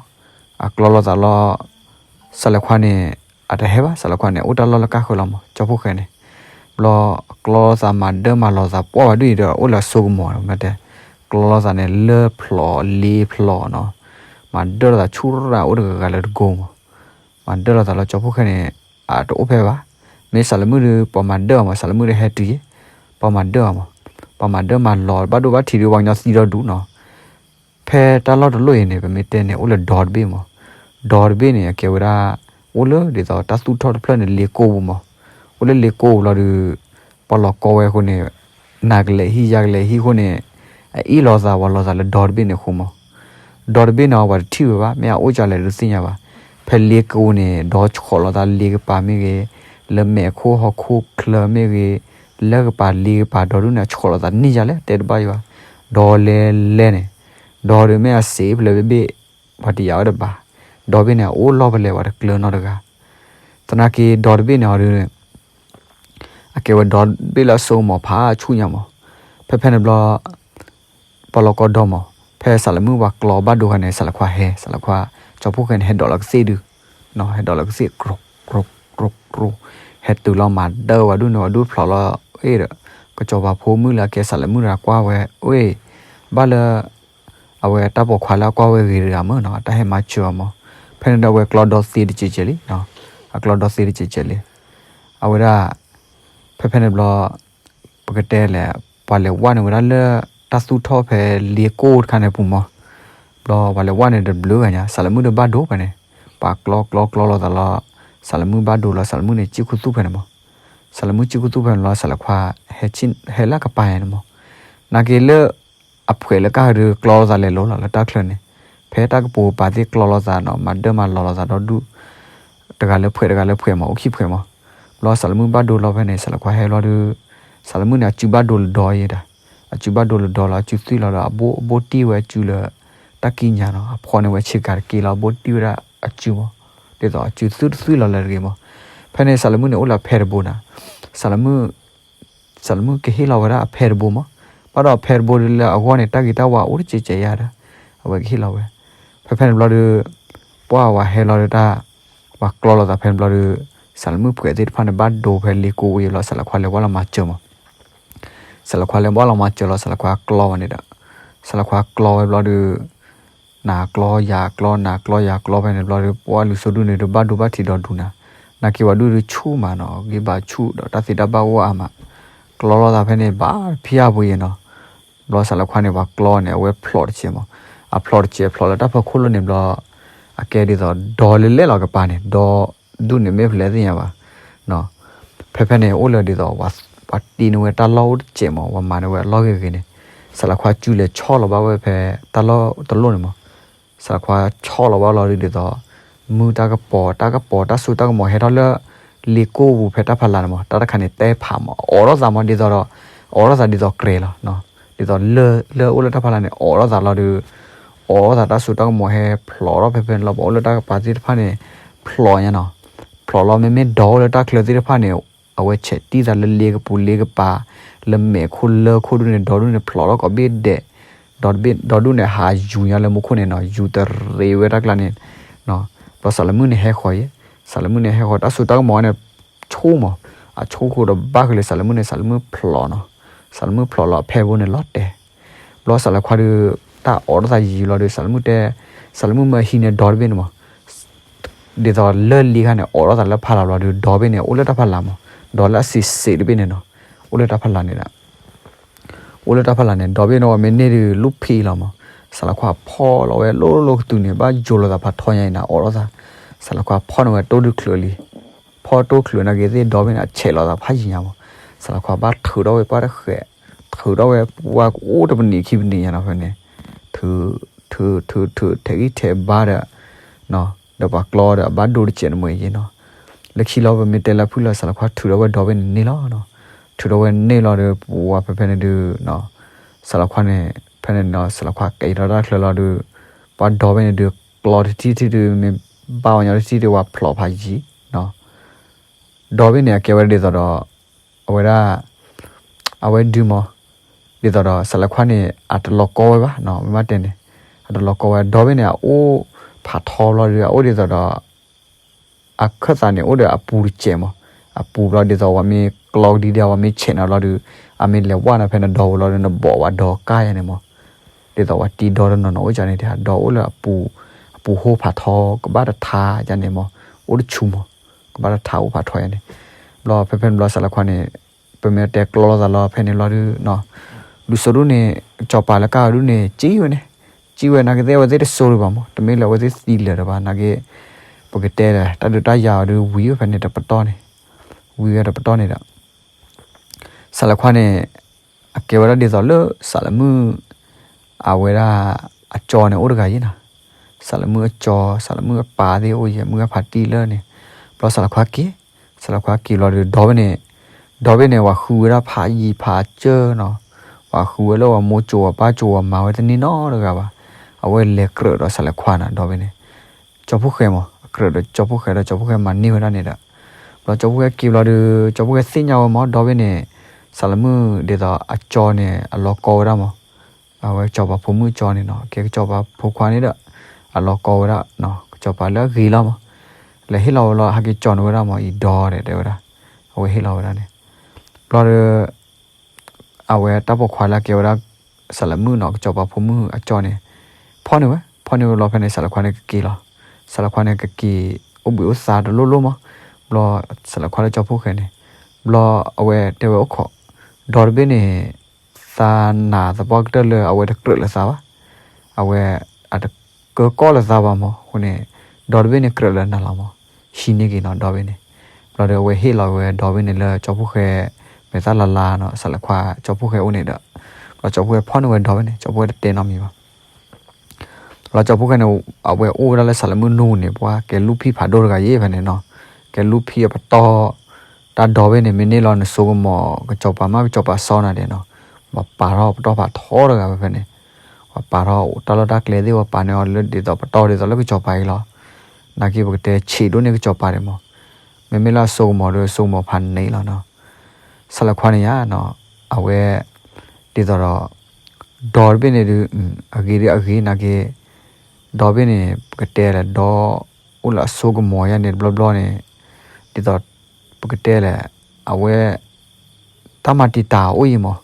အကျီလိာ်သးလီၤ, စးလဲးခွါန့ၣ် အတဟဲဘၣ်, စးလဲးခွါန့ၣ် အိၣ်တၢ်လီၢ်လၢကါဃၢၤလီၤမး, ကၠီဖီၣ်ဃဲန့ၣ်, ဘျီကျီလိာ်သးမၤဒၢမၤလီၤသး ပှၢ်ဝဲဒၣ်အံၤဒီး အိၣ်လၢအစိကမီၤမးတဲ, ကျီလိာ်သးန့ၣ် လၢဖျိးလ့ဖျိးနီၤ, မၤဒၢလိာ်သးဆူၣ်ရၣ် အိၣ်တဂၤဂၤလၢတကိးမး, မၤဒၢလိာ်သးလီၤ ကၠီဖီၣ်ဃဲန့ၣ် အတအိၣ်ဖဲဘၣ်, မ့ၢ်စးလဲးမုၣ်ဒီး ပှၤမၤဒၢအီၤမး, စးလဲးမုၣ်ဒီးဟဲတုၤယဲ, ပှၤမၤဒၢအီၤမး, ပှၤမၤဒၢမၤလီၤ ဘၣ်ဒိဘၣ်ထံးဒီး ပှၤကညီသံဒီဒူၣ်နီၤ. ဖဲတၢ်လီၢ်တလီၢ်အံၤန့ၣ် ပမ့ၢ်တဲန့ၣ် အိၣ်လၢဒီတဘ့ၣ်မး, ဒီတဘ့ၣ်န့ၣ် အကဲဝဲဒၣ် အိၣ်လၢဒ်သိးတၢ်သူၣ်ထီၣ်တဖျၢၣ်န့ၣ် လ့ကိပူၤမး, အိၣ်လၢလ့ကိပူၤလီၤဒီး ပှၤလီၤကီဝဲအဃိန့ၣ် နၤကလဲၤဟံၣ် ယၤကလဲၤဟံၣ်အဃိန့ၣ် အအ့ၣ်လိာ်သး ပှၤလိာ်သးလၢဒီတဘ့ၣ်န့ၣ်အဃိမး, ဒီတဘ့ၣ်န့ၣ် ပှၤတထံၣ်ဝဲဘၣ်, မ့ၢ်အအိၣ်ကလဲၣ်တသ့ၣ်ညါဘၣ်. ဖဲလ့ကိပူၤန့ၣ် ဒီဆှီးလိာ်သးလ့ကပၤမ့ၢ်ဂ့ၤ, လၢမဲာ်ခိၣ်ဟီၣ်ခိၣ်ချၢမ့ၢ်ဂ့ၤ, လၢကပၤလ့ကပၤ ဒီဒူၣ်န့ၣ် ဆှီးလိာ်သးန့ၢ်ယၤလဲၣ် တဲတဘၣ်ယၤဘၣ်. ဒီလဲၤလဲၤန့ၣ်, ဒီဒီးမ့ၢ်အစ့ဖျၢၣ်ဘ့ၣ်ဘ့ၣ်, ပှၤတယာ်ဝဲတဘၣ်, ဒီဘ့ၣ်န့ၣ် အအိၣ်လီၢ်ဖဲလဲၣ် ပှၤတကျၢၤနီတဂၤ. သနာ်က့ဒီတဘ့ၣ်န့ၣ် အီၤဒီး အကဲဝဲဒီဘ့ၣ်လၢအစိကမီၤဖးဆူၣ်ညါမး, ဖဲဖဲန့ၣ်ဘျီ ပှၤလီၤကီဒီမး, ဖဲစးလဲးမုၣ်ပှၤကျီဘၣ်ဒိခါန့ၣ် စးလဲးခွါဟဲ, စးလဲးခွါ ကၠီဖီၣ်ဃဲန့ၣ် ဟဲဒိးလီၤကသ့ၣ်ဒု, ဟဲဒိးလီၤကသ့ၣ် ကြိး ကြိး ကြိး ကြိး, ဟဲတုၤလီၤမၤဒၢဝဲဒူၣ်န့ၣ် ဝဲဒူၣ်ဖျိးလီၤ, အ့ၣ်ဒီး ကစီၤပၤဖိမုၣ်လၢအကဲစးလဲးမုၣ်တဂၤကွၢ်ဝဲ, အ့ၣ်, ဘၣ်လၢ အဝဲတၢ်ပိာ်ခွါလၢအကွၢ်ဝဲဂ့ၤတဂၤမးနီၤ, အတၢ်ဟဲမၤစၢၤအီၤမး, ဖဲန့ၣ်ဒီးအဝဲကျီဒီသ့တစဲးစဲးလံ, အကျီဒီသ့တစဲးစဲးလံ, အဝဲဒၣ် ဖဲဖဲန့ၣ်ဘျီ ပကတဲလဲၣ်, ပှၤလဲၤဝဲန့ၣ်ဝဲဒၣ်လၢ တၢ်သူၣ်ထီၣ်ဖဲလ့ကိတခါန့ၣ်ပူၤမး, ဘျီပှၤလဲၤဝဲန့ၣ်တဘျုးဂၤညါ စးလဲးမုၣ်ဒီးဘၣ်ဒိဖဲန့ၣ်, ပှၤကျီကျီကျီလိာ်သးလီၤ, စးလဲးမုၣ်ဘၣ်ဒိလီၤ စးလဲးမုၣ်န့ၣ် စံၣ်ခူသူၣ်ဖဲန့ၣ်မး, စးလဲးမုၣ်စံၣ်ခူသူၣ်ဖဲန့ၣ်လီၤ စးလဲးခွါ ဟဲလၢကပၤန့ၣ်မး, နာ်က့လၢ အဖှဲးလၢကါဒီးကျီလိာ်သးလဲၤလိာ်လီၤလၢတၢ်ချၢန့ၣ်, ဖဲတၢ်ကပိာ်ကပၤသ့ၣ်ကျီလိာ်သးနီၤ မၤဒၢမၤလီၤလိာ်သးဒီဒူၣ်, တဂၤလၢဖှဲးတဂၤလၢဖှဲးမး အိၣ်ခံဖှဲးမး, ဘျီစးလဲးမုၣ်ဘၣ်ဒိလီၤဖဲန့ၣ် စးလဲးခွါဟဲလီၤဒီး, စးလဲးမုၣ်န့ၣ် အစုဘၣ်ဒိလၢဒီယဲဒၣ်, အစုဘၣ်ဒိလၢဒီလီၤ အစုသွံၣ်လီၤဒီး အဘိၣ်တံၢ်ဝဲအစုလၢ တၢ်ကံၢ်ညါနီၤ အဖီန့ၣ်ဝဲဆ့ကၤတက့ၢ်လီၤ အဘိၣ်တံၢ်ဝဲဒၣ်အစုမး, ဒ်သိးအစုသွံၣ်တသွံၣ်လီၤလၢတဂ့ၤမး, ဖဲန့ၣ်စးလဲးမုၣ်န့ၣ်အိၣ်လၢအဖဲတဘိနၤ, စးလဲးမုၣ် စးလဲးမုၣ်ကဟ့ၣ်လီၤဝဲဒၣ်အဖဲတဘိမး, ဘၣ်ဒီးအဖဲတဘိဒ်လၢအဂီၢ်န့ၣ် တၢ်ဂ့ၤတၢ်ဝါအိၣ်တစဲးစဲးယါဒီး, အဝဲကဟ့ၣ်လီၤဝဲ, ဖဲဖဲန့ၣ်ဘျီဒီး, ပှၢ်ဝဲဟဲလီၤဒီးတၢ်, ပှၤကျီလိာ်သးဖဲန့ၣ်ဘျီဒီး, စးလဲးမုၣ်ဖှဲးသ့ၣ်တဖၣ်န့ၣ် ဘၣ်ဒိဖဲလ့ကိဝံၤလီၤ စးလဲးခွါလဲၤဘၣ်လီၤမၤစၢၤမး စးလဲးခွါလဲၤဘၣ်လီၤမၤစၢၤလီၤ စးလဲးခွါကျီဝဲန့ၣ်ဒီး, စးလဲးခွါကျီဝဲဘျီဒီး, နၤကျီယၤကျီ နၤကျီယၤကျီဖဲန့ၣ်ဘျီဒီး ပှၢ်လူၤစိဒူၣ်န့ၣ်ဒီးဘၣ်ဒိဘၣ်ထံးဒီဒူၣ်နၤ, နာ်က့ပှၤဒူၣ်ဒီးဆူၣ်မးနီၤ ဂ့ၤဘၣ်ဆူၣ်ဒီးတၢ်သ့တၢ်ဘၣ်အိၣ်အါမး, ကျီလိာ်သးဖဲန့ၣ် ဘၣ်ဖံးအါပူၤယဲနီၤ, ဘျီစးလဲးခွါန့ၣ် ပှၤကျီန့ၣ် အဝဲဖျိးတစဲးမး, အဖျိးတစဲး ဖျိးလၢတၢ်ဖီခိၣ်လီၤန့ၣ်ဘျီ, အကဲဒ်သိး ဒီလဲၤလဲၤလီၤကပၤန့ၣ် ဒီဒူၣ်န့ၣ်မ့ၢ်ဖဲလဲၣ်သ့ၣ်ညါဘၣ် ဖဲဖဲန့ၣ် အိၣ်လၢဒ်သိး ပှၤတ့န့ၢ်ဝဲတၢ်လီၢ်အိၣ်တစဲးမး ပှၤမၤန့ၢ်ဝဲအလီၢ်ဂ့ၤဂ့ၤန့ၣ်, စးလဲးခွါစုလဲၤဆီၣ်လီၤဘၣ်ဝဲဖဲတၢ်လီၢ်တလီၢ်န့ၣ်မး, စးလဲးခွါဆီၣ်လီၤဘၣ်လီၤဒ်သိး, မုၢ်တၢ်ကပီၤ တၢ်ကပီၤ တၢ်စိတၢ်ကမီၤဟဲထီၣ်လၢ လ့ကိပူၤဖဲတၢ်ဖးလၢ်န့ၣ်မး တၢ်တခါန့ၣ်တဲဖးမး အိးထီၣ်သးမးဒ်သိးဒီး, အိးထီၣ်သးဒ်သိးကြဲးလီၤ, ဒ်သိးလၢ လၢအိၣ်လၢတၢ်ဖးလၢ်န့ၣ် အိးထီၣ်သးလီၤဒီး, အိးထီၣ်သးတၢ်စိတၢ်ကမီၤဟဲဖျိးထီၣ်ဖဲဖဲန့ၣ်လီၤ ပှၤအိၣ်လၢတၢ်ကပၤသ့ၣ်တဖၣ်န့ၣ်, ဖျိးညါနီၤ, ဖျိးလီၤမ့မ့ၢ်ဒီအိၣ်လၢတၢ်ချၢသ့ၣ်တဖၣ်န့ၣ်, အဝဲဆဲးတံၢ်သးလၢလ့ကပူၤလ့ကပၤ, လၢမဲာ်ခိၣ်လၢခိၣ်ဒူၣ်န့ၣ် ဒီဒူၣ်န့ၣ်ဖျိးထီၣ်ကိးဘ့ၣ်ဒဲး, ဒီဒူၣ်န့ၣ်ဟးယူၤညါလၢမူခိၣ်န့ၣ်နီၤ ယူၤတရံးဝဲတၢ်ကျါန့ၣ်, ဘျီစးလဲးမုၣ်န့ၣ်ဟဲဃီၤယဲ, စးလဲးမုၣ်န့ၣ်ဟဲဃီၤ တၢ်စိတၢ်ကမီၤန့ၣ်, ဆိကမိၣ်, အဆိကမိၣ်ဒီးဘၣ်ဃုာ်လၢစးလဲးမုၣ်န့ၣ် စးလဲးမုၣ်ဖျိးနီၤ, စးလဲးမုၣ်ဖျိးလီၤအဖဲဘိန့ၣ်လီၤတဲာ်, ဘျီစးလဲးခွါဒီး, တၢ်အိးထီၣ်သးယံာ်လီၤဒီး စးလဲးမုၣ်တဲ, စးလဲးမုၣ်မၢဟံးန့ၢ်ဒီတဘ့ၣ်န့ၣ်မး ဒ်သိးလၢလ့ခါန့ၣ် အိးထီၣ်သးလၢဖးလၢ်ဘျီဒီး ဒီဘ့ၣ်န့ၣ်အိၣ်လၢတၢ်ဖးလၢ်မး, ဒီလၢအစံးစ့းတဘ့ၣ်န့ၣ်နီၤ, အိၣ်လၢတၢ်ဖးလၢ်န့ၣ်ဒီး, အိၣ်လၢတၢ်ဖးလၢ်န့ၣ် ဒီဘ့ၣ်န့ၣ်ဝဲမ့ၢ်န့ၢ်ဒုးလူၢ်ဖံးလီၤမး, စးလဲးခွါဖီၣ်လီၤဝဲလိၤလိၤကတုၤန့ၣ် ဘၣ်ယိၤလိာ်သးဖးထီညါအံၤန့ၣ် အိးထီၣ်သး, စးလဲးခွါဖီၣ်န့ၢ်ဝဲတိၢ်ဒုးချုးလံ, ဖီၣ်တိၢ်ချုးနာ်က့သ့ၣ်ဒီဘ့ၣ်န့ၣ် အဆဲးလီၤသးဖးယံၤညါမး, စးလဲးခွါဘၣ်ထုးထီၣ်ဝဲပှၢ်တဃဲး, ထုးထီၣ်ဝဲ ပှၤကအိၣ်တပနံးခံပနံးညါနီၤ ဖဲန့ၣ်, ထုး ထုး ထုး ထုး ထဲးဂံၢ်ထဲးဘါဒီး ဒီးပှၤကျီဒီးအဘၣ်ဒိတစဲးတမှဲၤယဲနီၤ. လၢခံလီၤ ပမ့ၢ်တဲလၢဖုၣ်လီၤ စးလီၤခွါထုးထီၣ်ဝဲဒီဘ့ၣ်န့ၣ်န့ၢ်လီၤနီၤ. ထုးထီၣ်ဝဲန့ၢ်လီၤဒီး ပှၤဖဲဖဲန့ၣ်ဒုး စးလီၤခွါန့ၣ် ဖဲန့ၣ်နီၤ စးလီၤခွါကဲထီၣ်တၢ်ချၢလီၤဒုး ပှၤဒီဘ့ၣ်န့ၣ်ဒုး ကျီတထံၣ်ထံၣ်ဒုး မ့ၢ်ဘၣ်ဝဲညီတထံၣ်ဒုး ဝဲဖျိးဖးယံၤနီၤ. ဒီဘ့ၣ်န့ၣ် အကဲဝဲဒ်သိးဒီး အဝဲဒၣ် အဝဲဒုးမး ဒ်သိးဒီး စးလီၤခွါန့ၣ် အတလီၤကီဝဲဘၣ်နီၤ မ့ၢ်ဘၣ်တဲန့ၣ် အတလီၤကီဝဲ ဒီဘ့ၣ်န့ၣ် အအိၣ်ဖးထီဘျီဒုး အအိၣ်ဒ်သိးဒီး အခၢၣ်သးန့ၣ် အိၣ်ဒီးအပူၤတစဲးမး, အပူၤဘျီဒ်သိး ပှၤမ့ၢ်ကျီကဒံဒဲ ပှၤမ့ၢ်ဆဲးနၤဘျီဒုး အမ့ၢ်လဲၤဝဲနၤဖဲနဒီပူၤလီၤဒုး နဘိးဝဲဒီကါယၤန့ၣ်မး, ဒ်သိးပှၤတံၤဒီတနီၤနီၤ အိၣ်ကန့ၣ် ဒီအိၣ်လၢအပူၤ အပူၤဟိဖးထီ ကဘၣ်တထါယၤန့ၣ်မး, အိၣ်တဆူမး, ကဘၣ်တထါအိၣ်ဖးထီယၤန့ၣ်, ဘျီဖဲဖဲန့ၣ်ဘျီ စးလီၤခွါန့ၣ် ပမ့ၢ်တဲကျီလိာ်သးလီၤဖဲန့ၣ်ဘျီဒုး ဒုးစိဒုန့ၣ် ကစီၤပၤလၢကါအီၤဒုးန့ၣ် ကံဝဲန့ၣ်, ကံဝဲနာ်က့သ့ၣ် အဝဲသ့ၣ်တစိၤဒံးဘၣ်မး, တမ့ၢ်လၢအဝဲသ့ၣ်သံလၢာ်တဘၣ် နာ်က့ ပကတဲလၢ တၢ်ဒုးတၢ်ယၤအီၤဒုး ဝံၤဝဲဖဲန့ၣ်တပတီၢ်န့ၣ်, ဝံၤဝဲတပတီၢ်န့ၣ်ဒီး စးလီၤခွါန့ၣ် အကဲဝဲဒၣ်ဒ်သိးလၢ စးလီၤမုၣ် အဝဲဒၣ် အကၠီန့ၣ်အိၣ်တဂၤယဲနီၤ, စးလီၤမုၣ်အကၠီ စးလီၤမုၣ်အပၢ်သ့ၣ်အိၣ်ယဲ မုၣ်အဖါတံၢ်လၢန့ၣ်, ဘျီစးလီၤခွါက့ၤ, စးလီၤခွါက့ၤဘျီဒုး ဒီဘ့ၣ်န့ၣ်, ဒီဘ့ၣ်န့ၣ် ပှၤဃုဝဲဒၣ်ဖးယံၤဖးစၢၤနီၤ, ပှၤဃုဝဲလၢပှၤမိၢ်ကၠိပၢ်ကၠိ ပှၤမၤဝဲတန့ၢ်နီတဂၤဘၣ်, အဝဲလဲၤကြၢးဒီးစးလီၤခွါနီၤ ဒီဘ့ၣ်န့ၣ် ကၠီဖီၣ်ဃဲမး အကြၢးဒီးကၠီဖီၣ်ဃဲဒီး ကၠီဖီၣ်ဃဲမၤန့ၢ်ဝဲဒၣ်န့ၣ်ဒီး ဘျီကၠီဖီၣ်ဃဲက့ၤဘျီဒီး ကၠီဖီၣ်ဃဲသ့ၣ်ညါဝဲမး ဒီဘ့ၣ်န့ၣ် စးလီၤမုၣ်ဒ်သိးအကၠီန့ၣ် အလီၤကီဝဲဒၣ်မး, အဝဲကစီၤပၤဖိမုၣ်အကၠီန့ၣ်နီၤ ကဲကစီၤပၤဖိခွါန့ၣ်ဒီး အလီၤကီဝဲဒၣ် ကစီၤပၤလၢအဂ့ၤလီၤမး, လဲၤဟ့ၣ်လီၤဝဲလီၤ ဟဲက့ၤကၠီန့ၢ်ဝဲဒၣ်မး အံၤဒီဒီးတဲဝဲဒၣ်, အဝဲဟ့ၣ်လီၤဝဲဒၣ်န့ၣ်, ဘျီဒီး အဝဲတၢ်ပိာ်ခွါလၢအကဲဝဲဒၣ် စးလီၤမုၣ်နီၤ ကစီၤပၤဖိမုၣ်အကၠီန့ၣ် ဖီၣ်န့ၢ်ဝဲ, ဖီၣ်န့ၢ်ဝဲလီၤဖဲန့ၣ် စးလီၤခွါန့ၣ်ကက့ၤလီၤ, စးလီၤခွါန့ၣ်ကက့ၤ အိၣ်ဘှံးအိၣ်သါတလိၣ်လိၣ်မး, ဘျီ စးလီၤခွါလၢကၠီဖီၣ်ဃဲန့ၣ်, ဘျီအဝဲတဲဝဲအိၣ်ခိး, ဒီတဘ့ၣ်န့ၣ် သးနာ်သပှၢ်ကတၢၢ်လၢအဝဲတကြၢးလၢသးဘၣ်, အဝဲ အတကၢကီၢ်လၢသးဘၣ်မး အဃိန့ၣ် ဒီတဘ့ၣ်န့ၣ်ကြၢးလၢနၤလီၤမး, ဟံးန့ၢ်က့ၤနီၤ ဒီဘ့ၣ်န့ၣ်, ဘျီဒီးအဝဲဟ့ၣ်လီၤဝဲဒီဘ့ၣ်န့ၣ်လၢကၠီဖီၣ်ဃဲ မဲာ်သၣ်လါလါနီၤ စးလီၤခွါကၠီဖီၣ်ဃဲအိၣ်န့ၣ်ဒီး, ဘျီကၠီဖီၣ်ဃဲဖီၣ်န့ၢ်ဝဲဒီဘ့ၣ်န့ၣ် ကၠီဖီၣ်ဃဲတတဲနီတမံၤဘၣ် လီၤကၠီဖီၣ်ဃဲန့ၣ် အဝဲအိၣ်ဝဲဒၣ်လၢစးလီၤမုၣ်နူန့ၣ် ပှၤကဲလူၢ်ဖံးဖးဒိၣ်တဂၤယဲဖဲန့ၣ်နီၤ, ကဲလူၢ်ဖံးအပတီၢ်, တၢ်ဒီဘ့ၣ်န့ၣ် မ့ၢ်န့ၢ်လီၤနစိကမီၤ ကစီၤပၤမး ကစီၤပၤစီနၤဒဲးနီၤ, ပှၤပာ်ထီၣ်ပတီၢ်ဖးထီတဂၤဖဲဖဲန့ၣ်, ပှၤပာ်ထီၣ်တၢ်လီၢ်တၢ်ကျဲသ့ၣ် ပှၤပာ်န့ၢ်အီၤလၢဒ်သိးပတီၢ်ဒ်သိးလၢကစီၤပၤအံၤလီၤ, နာ်က့ပကတဲဆံးဒိၣ်န့ၢ်ကစီၤပၤဒဲးမး, မ့မ့ၢ်လၢအစိကမီၤဒီးစိကမီၤဖးန့ၢ်လီၤနီၤ စးလီၤခွါန့ၣ်ယါနီၤ, အဝဲ ဒ်သိးဒီး ဒီတဘ့ၣ်န့ၣ်ဒုး အဂ့ၤဒုးအဂ့ၤနာ်က့, ဒီဘ့ၣ်န့ၣ် ပကတဲလၢဒီ အိၣ်လၢအစိကမီၤယါန့ၣ် တဘျီဘျီန့ၣ် ဒ်သိး ပကတဲလၢ အဝဲ တၢ်မၤတံာ်တာ်အိၣ်အံၤမး,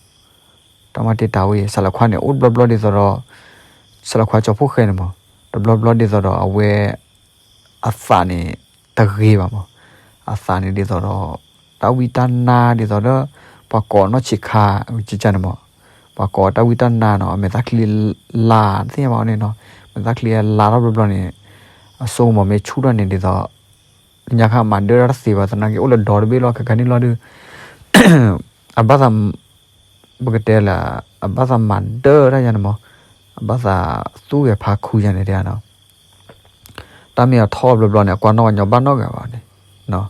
တၢ်မၤတံာ်တာ်အိၣ်အံၤ စးလီၤခွါန့ၣ် အိၣ်တဘျီဘျီဒ်သိးဒီး စးလီၤခွါကၠီဖီၣ်ဃဲန့ၣ်မး, တဘျီဘျီဒ်သိးဒီးအဝဲ အသးန့ၣ် တဂ့ၤဘၣ်မး, အသးန့ၣ်ဒ်သိးဒီး တၢ်ဝံတၢ်နါဒ်သိးဒီး ပှၤကိးအနီၢ်ဆံးခါ ကန့ၣ်မး, ပှၤကိးတၢ်ဝံတၢ်နါနီၤ အမဲာ်သၣ်ချံလါသ့ၣ်ညါဘၣ်န့ၣ်နီၤ, မဲာ်သၣ်ချံလါထီၣ်ဘျီဘျီန့ၣ် အစိကမီၤမ့ၢ်ဆူၣ်ထီၣ်န့ၣ်ဒ်သိး ညါခါမၤဒၢတၢ်တသ့ဘၣ် သနာ်က့အိၣ်လၢဒီတဘ့ၣ်လီၤ ခဲခါန့ၣ်လီၤဒုး အဘၣ်သး ပကတဲလၢ အဘၣ်သးမၤဒၢတၢ်ယါန့ၣ်မး, အဘၣ်သးသူၣ်ဂဲၤဖးခူယါန့ၣ်တဲနီၤ, တၢ်မ့ၢ်အထီၣ်ဘျီဘျီန့ၣ် အကွၢ်နီၣ်ဝဲညီဘၣ်နီၣ်ဂၤဘၣ်န့ၣ်,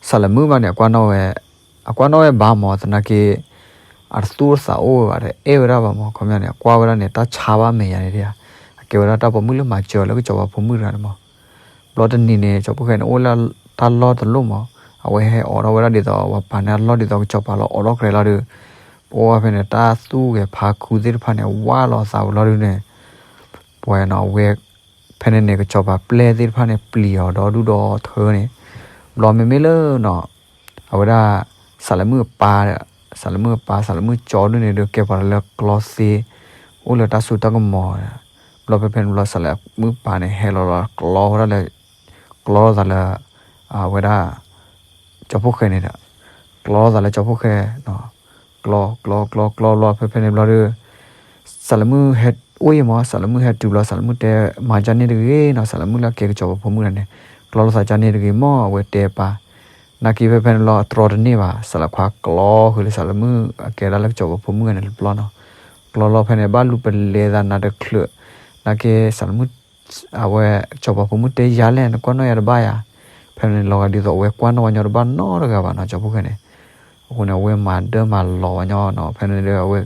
စးလၢမုၣ်ဘၣ်န့ၣ် အကွၢ်နီၣ်ဝဲ, အကွၢ်နီၣ်ဝဲဘၣ်မး သနာ်က့ အတသူၣ်တသးအိၣ်ဝဲဘၣ် တအဲၣ်ဝဲဒၣ်ဘၣ်မး ခီပညီန့ၣ် အကွၢ်ဝဲဒၣ်န့ၣ် တၢ်ဆါဘၣ်မဲာ်ယါန့ၣ်တဲ, အကဲဝဲဒၣ်တၢ်ပိာ်မုၣ်လၢမၤစၢၤလၢကစီၤပၤဖိမုၣ်တဂၤန့ၣ်မး ဘျီတနံၤန့ၣ် ကၠီဖီၣ်ဃဲန့ၣ် အိၣ်လၢတၢ်လီၢ်တလီၢ်မး, အဝဲဟဲအိးထီၣ်ဝဲဒၣ်ဒ်သိး ပှၤပာ်န့ၢ်အလီၢ်ဒ်သိးကစီၤပၤလီၤ အိးထီၣ်ကြဲးလီၤဒီး ပဝဲဖဲန့ၣ် တၢ်သူၣ်ဂဲၤဖးခူသ့ၣ်တဖၣ်န့ၣ် ဝါလီၤသးဝဲလီၤဒုးန့ၣ်, ပဝဲနီၤ အဝဲ ဖဲန့ၣ်န့ၣ် ကစီၤပၤပျဲၢ်သ့ၣ်တဖၣ်န့ၣ် ပျံၤအီၤဒီဒူၣ်ဒီထၢန့ၣ်, ဘျီမ့မ့ၢ်လၢနီၤ အဝဲဒၣ် စးလၢမုၣ်အပၢ်, စးလၢမုၣ်အပၢ် စးလၢမုၣ်ကၠီဒုးန့ၣ်ဒီး ကဲပှၤလၢကျီသ့, အိၣ်လၢတၢ်စိတၢ်ကမီၤ, ဘျီဖဲဖဲန့ၣ်ဘျီ စးလၢမုၣ်ပၢ်န့ၣ် ဟဲလီၤလီၤကျီဝဲဒၣ်လၢ ကျီလိာ်သးလၢ အဝဲဒၣ် ကၠီဖီၣ်ဃဲန့ၣ်ဒီး ကျီလိာ်သးလၢကၠီဖီၣ်ဃဲ, ကျီ ကျီ ကျီ ကျီဘျီ ဖဲဖဲန့ၣ်ဘျီဒီး စးလၢမုၣ်ဟဲအိၣ်အံၤမး စးလၢမုၣ်ဟဲတုၤဘျီ စးလၢမုၣ်တဲမၤကၢန့ၣ်တဂ့ၤနီၤ စးလၢမုၣ်လၢကဲကစီၤပၤဖိမုၣ်တဂၤန့ၣ် ကျီလိာ်သးကၢန့ၣ်တဂ့ၤမး အဝဲတဲပၢ်, နာ်က့ဖဲဖဲန့ၣ်လီၤ အတြီတန့ၢ်ဘၣ် စးလဲၤခွါကျီဃုာ်လၢစးလဲၤမုၣ် အကဲဒၣ်လၢကစီၤပၤဖိမုၣ်ဂၤန့ၣ်တဘျီနီၤ. ကျီလီၤဖဲန့ၣ် ဘၣ်လူၤပလဲၤသးနးတချုး, နာ်က့စးလဲၤမုၣ် အဝဲ ကစီၤပၤဖိမုၣ်တဲယၤလဲၣ် နကွၢ်နီၣ်ယၤတဘၣ်ယၤ, ဖဲန့ၣ်လီၤဂာ်ဒ်သိးအဝဲကွၢ်နီၣ်ဝဲညီတဘၣ်နီတဂၤဘၣ်နီၤ ကၠီဖှိၣ်ဃဲန့ၣ်, အဃိန့ၣ် အဝဲမၤဒၢမၤလီၤဝဲညီနီၤ ဖဲန့ၣ်ဒီးအဝဲ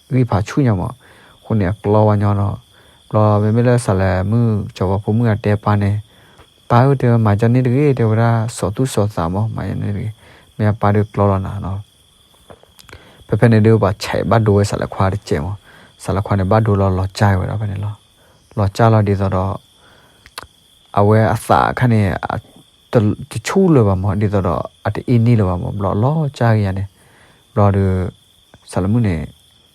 ဂံၢ်ဖးဆူၣ်ညါမး, အဃိန့ၣ်အကျီဝဲညီနီၤ, ဘျီမ့မ့ၢ်လၢစးလဲၤမုၣ် ကစီၤပၤဖိမုၣ်အတဲပၢ်န့ၣ်, ပၢ်ဧၢ တဲဝဲမၤကၠီန့ၣ်တဂ့ၤ တဲဝဲဒၣ် စီၤသူၣ်စီၤသးမး မၤကၠီန့ၣ်တဂ့ၤ, မ့ၢ်အပၢ်ဒုးကျီလီၤနၤနီၤ ဖဲဖဲန့ၣ်ဒုးပှၤဆဲးဘၣ်ဒိဝဲစးလဲၤခွါတစဲးမး, စးလဲၤခွါန့ၣ်ဘၣ်ဒိလီၤလီၤကၢ်ဝဲဒီးဖဲန့ၣ်လီၤ, လီၤကၢ်လီၤဒ်သိးဒီး အဝဲအသးခါန့ၣ် တဆူၣ်လၢၤဘၣ်မး ဒ်သိးဒီးအတအ့န့ၢ်လၢၤဘၣ်မး ဘျီလီၤကၢ်က့ၤယၤန့ၣ်, ဘျီဒီး စးလဲၤမုၣ်န့ၣ်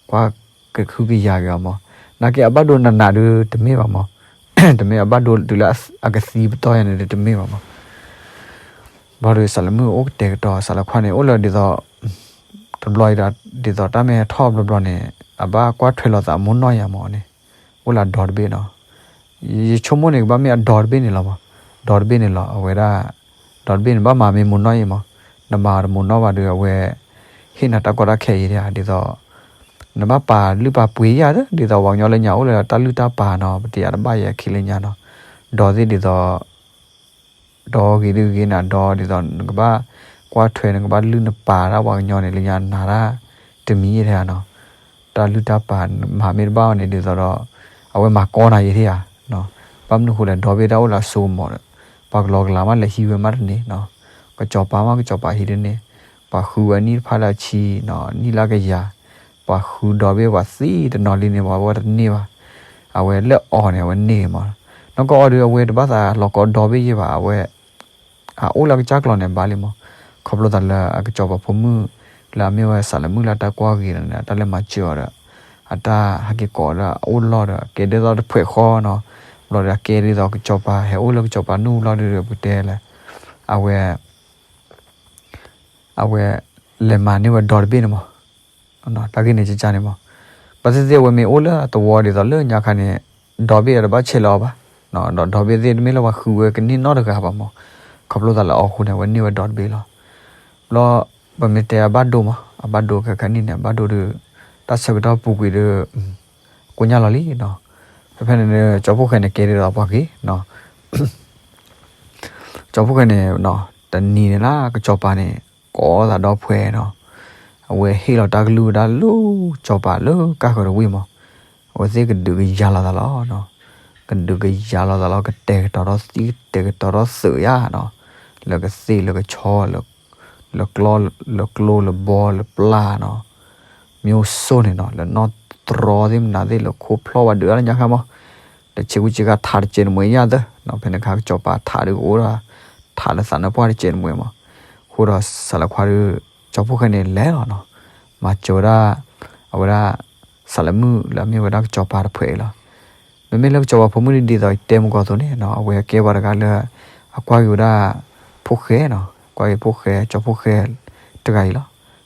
ကွၢ်ကဟုကယာ်က့ၤအီၤမး, နာ်က့အဘၣ်ဒိနးနးဒုးတမ့ၢ်ဘၣ်မး, တမ့ၢ်အဘၣ်ဒိတုၤလၢအကသံပတီၢ်ယၤန့ၣ်ဒုးတမ့ၢ်ဘၣ်မး ဘျီဒီးစးလဲၤမုၣ်အိၣ်ကတဲာ်ကတီၤ စးလဲၤခွါန့ၣ် အိၣ်လၢဒ်သိး တဘျီအံၤ ဒ်သိးတၢ်မ့ၢ်ဟဲထီၣ်ဘျီဘျီန့ၣ် အဘၣ်ကွၢ်ထွဲလိာ်သးမိၢ်နီၢ်ယၤမးန့ၣ်, အိၣ်လၢဒီတဘ့ၣ်နီၤ, ယဆိကမိၣ်န့ၣ် ကဘၣ်မ့ၢ်အဒီတဘ့ၣ်န့ၣ်လီၤမး, ဒီတဘ့ၣ်န့ၣ်လီၤ အဝဲဒၣ်, ဒီတဘ့ၣ်န့ၣ် ဘၣ်မၤမ့ၢ်မိၢ်နီၢ်အံၤမး, နမၤတမိၢ်နီၢ်ဘၣ်ဒီး အဝဲ ဟ့ၣ်နၤတၢ်ကီတၢ်ခဲအံၤဒ်သိး နဘၣ်ပာ်လုၢ်ပာ်ပှ့ၤယၤ ဒ်သိးပှၤကညီလၢညါအိၣ်လၢတၢ်လုၢ်တၢ်ပာ်နီၤ ပတယၤတဘၣ်ယဲခံလၢညါနီၤ, ဒီးသ့ၣ်ဒ်သိး ဒီဂ့ၤဒုဂ့ၤနၤဒီး ဒ်သိးနကဘၣ်ကွၢ်ထွဲ နကဘၣ်လုၢ်နပာ်တၢ်ပှၤကညီန့ၣ် လၢညါနၤတၢ်တမံၤယဲၢ်ထဲဧါနီၤ, တၢ်လုၢ်တၢ်ပာ်မၤမ့ၢ်တဘၣ်န့ၣ် ဒ်သိးဒီး အဝဲမၤကီနၤယဲၢ်ထဲဧါ, ဘၣ်မနုၤဃိလဲၣ် ဒီဘ့ၣ်တၢ်အိၣ်လၢအစိကမီၤဒီး ပှၤကလီကလီမးလဲၤဟံးဝဲမးတန့ၢ်နီၤ, ကစီၤပၤမးကစီၤပၤဟံးတန့ၢ်, ပှၤဃုဝဲနံၣ်တဖၣ်လၢအဆံနီၤ နံၣ်လၢကယၤ, ပှၤဃုဒီဘ့ၣ်ပှၤသံတနီၤလံန့ၣ် ပှၤဝဲတန့ၢ်ဘၣ်, အဝဲလၢအီၤန့ၣ် အဝဲန့ၢ်မး, နီၢ်ကအီၤဒီး အဝဲတဘၣ်သးလီၤကီဒီဘ့ၣ်ယဲၢ်ဘၣ် အဝဲ အအိၣ်လၢအကစၢ်ကျီန့ၣ်ဘၣ်လံမး, ခီဖျိသးလၢအကစီၤပၤဖိမုၣ် လၢအမ့ၢ်ဝဲစးလဲၤမုၣ်လၢအတၢ်ကွၢ်ဂ့ၤန့ၣ် အတၢ်လဲၤမၤစၢၤအီၤဒီး အတၢ်ဟဲက့ၤကိးလၢအအိၣ်လီၢ်ဒီး ကဲဒ်သိးတဖှဲးဃီနီၤ, ဘျီဒီးအကဲဒ်သိးကစီၤပၤ ဟဲအိၣ်လၢကစီၤပၤနူၢ်ဘျီဒီး ပကတဲလဲၣ်, အဝဲ အဝဲ လဲၤမၤန့ၢ်ဝဲဒီတဘ့ၣ်န့ၣ်မး, တၢ်ဂ့ၢ်န့ၣ်ကကန့ၣ်မး, ဘၣ်သ့ၣ်သ့ၣ်အဝဲမ့ၢ်အိၣ်လၢအသဝီဒ်သိးလၢညါခါန့ၣ် ဒီဘ့ၣ်အတဘၣ်ဆဲးလီၤအီၤဘၣ်, ဒီးဒီဘ့ၣ်သ့ၣ်တမ့ၢ်လၢပှၤဃုဝဲကန့ၢ်နီတဂၤဘၣ်မး, ခီဖျိသးလၢအီၤဃိန့ၣ် အဝဲန့ၢ်ဝဲဒီတဘ့ၣ်လီၤ, ဘျီ ပမ့ၢ်တဲအဘၣ်ဒိမး အဘၣ်ဒိခဲခါနံၣ်န့ၣ် အဘၣ်ဒိဒီး တၢ်ဆၢကတီၢ်ပူၤကွံာ်ဒီး ကိညၢ်လီၤလံနီၤ, ဖဲဖဲန့ၣ် ကၠီဖှိၣ်ဃဲန့ၣ် ကဲဒ်သိးပှၤဂ့ၤနီၤ ကၠီဖှိၣ်ဃဲန့ၣ် တနံၤန့ၣ်လၢကစီၤပၤန့ၣ် ကိးသးဒီဖှဲနီၤ, အဝဲဟ့ၣ်လီၤတၢ်ကလုၢ်ဝဲဒၣ်လၢ ကစီၤပၤလၢကါဃၢၤတဝ့ၢ်မး, အဝဲသ့ၣ်ကဒုးကယၤလီၤသးလီၤ, ကဒုးကယၤလီၤသးလီၤ ကတဲာ်ကတီၤထီၣ်သံ ကတဲာ်ကတီၤထီၣ်သုးယါနီၤ, လၢကသ့ၣ်လၢကဆီ လၢကျီ လၢကျိလၢဘီလၢပျၢ်နီၤ, မ့ၢ်အိၣ်ဆိၣ်န့ၣ်နီၤ လၢနီၢ်တြီသ့ၣ်မနုၤသ့ၣ် လၢခိဖျီၣ်ဝဲဒုးတၢ်လၢညါခါမး, လၢဆ့ကူဆ့ကၤထးတစဲးတမှဲၤယါသၢနီၤ, ဖဲန့ၣ်ခါကစီၤပၤထးဒုးကအိၣ်ဒီး ထးလၢသးနါပှၢ်တစဲးတမှဲၤမး, အဃိဒီးစးလဲၤခွါဒီး ကၠီဖှိၣ်ဃဲန့ၣ်လဲၤလီၤနီၤ, မၤစၢၤဝဲဒၣ် အဝဲဒၣ် စးလဲၤမုၣ်လၢအမ့ၢ်ဝဲဒၣ်ကစီၤပၤတဖှဲးအံၤလီၤ. မ့မ့ၢ်လၢကစီၤပၤဖိမုၣ်ဒ်သိးတဲမုၢ်ကီၢ်သိးန့ၣ်နီၤ အဝဲကဲပှၤတဂၤလၢ အကွၢ်က့ၤဝဲဒၣ် ဖိၣ်ဃဲနီၤ ကွၢ်က့ၤဖိၣ်ဃဲ ကၠီဖှိၣ်ဃဲ တဂၤအံၤလီၤ.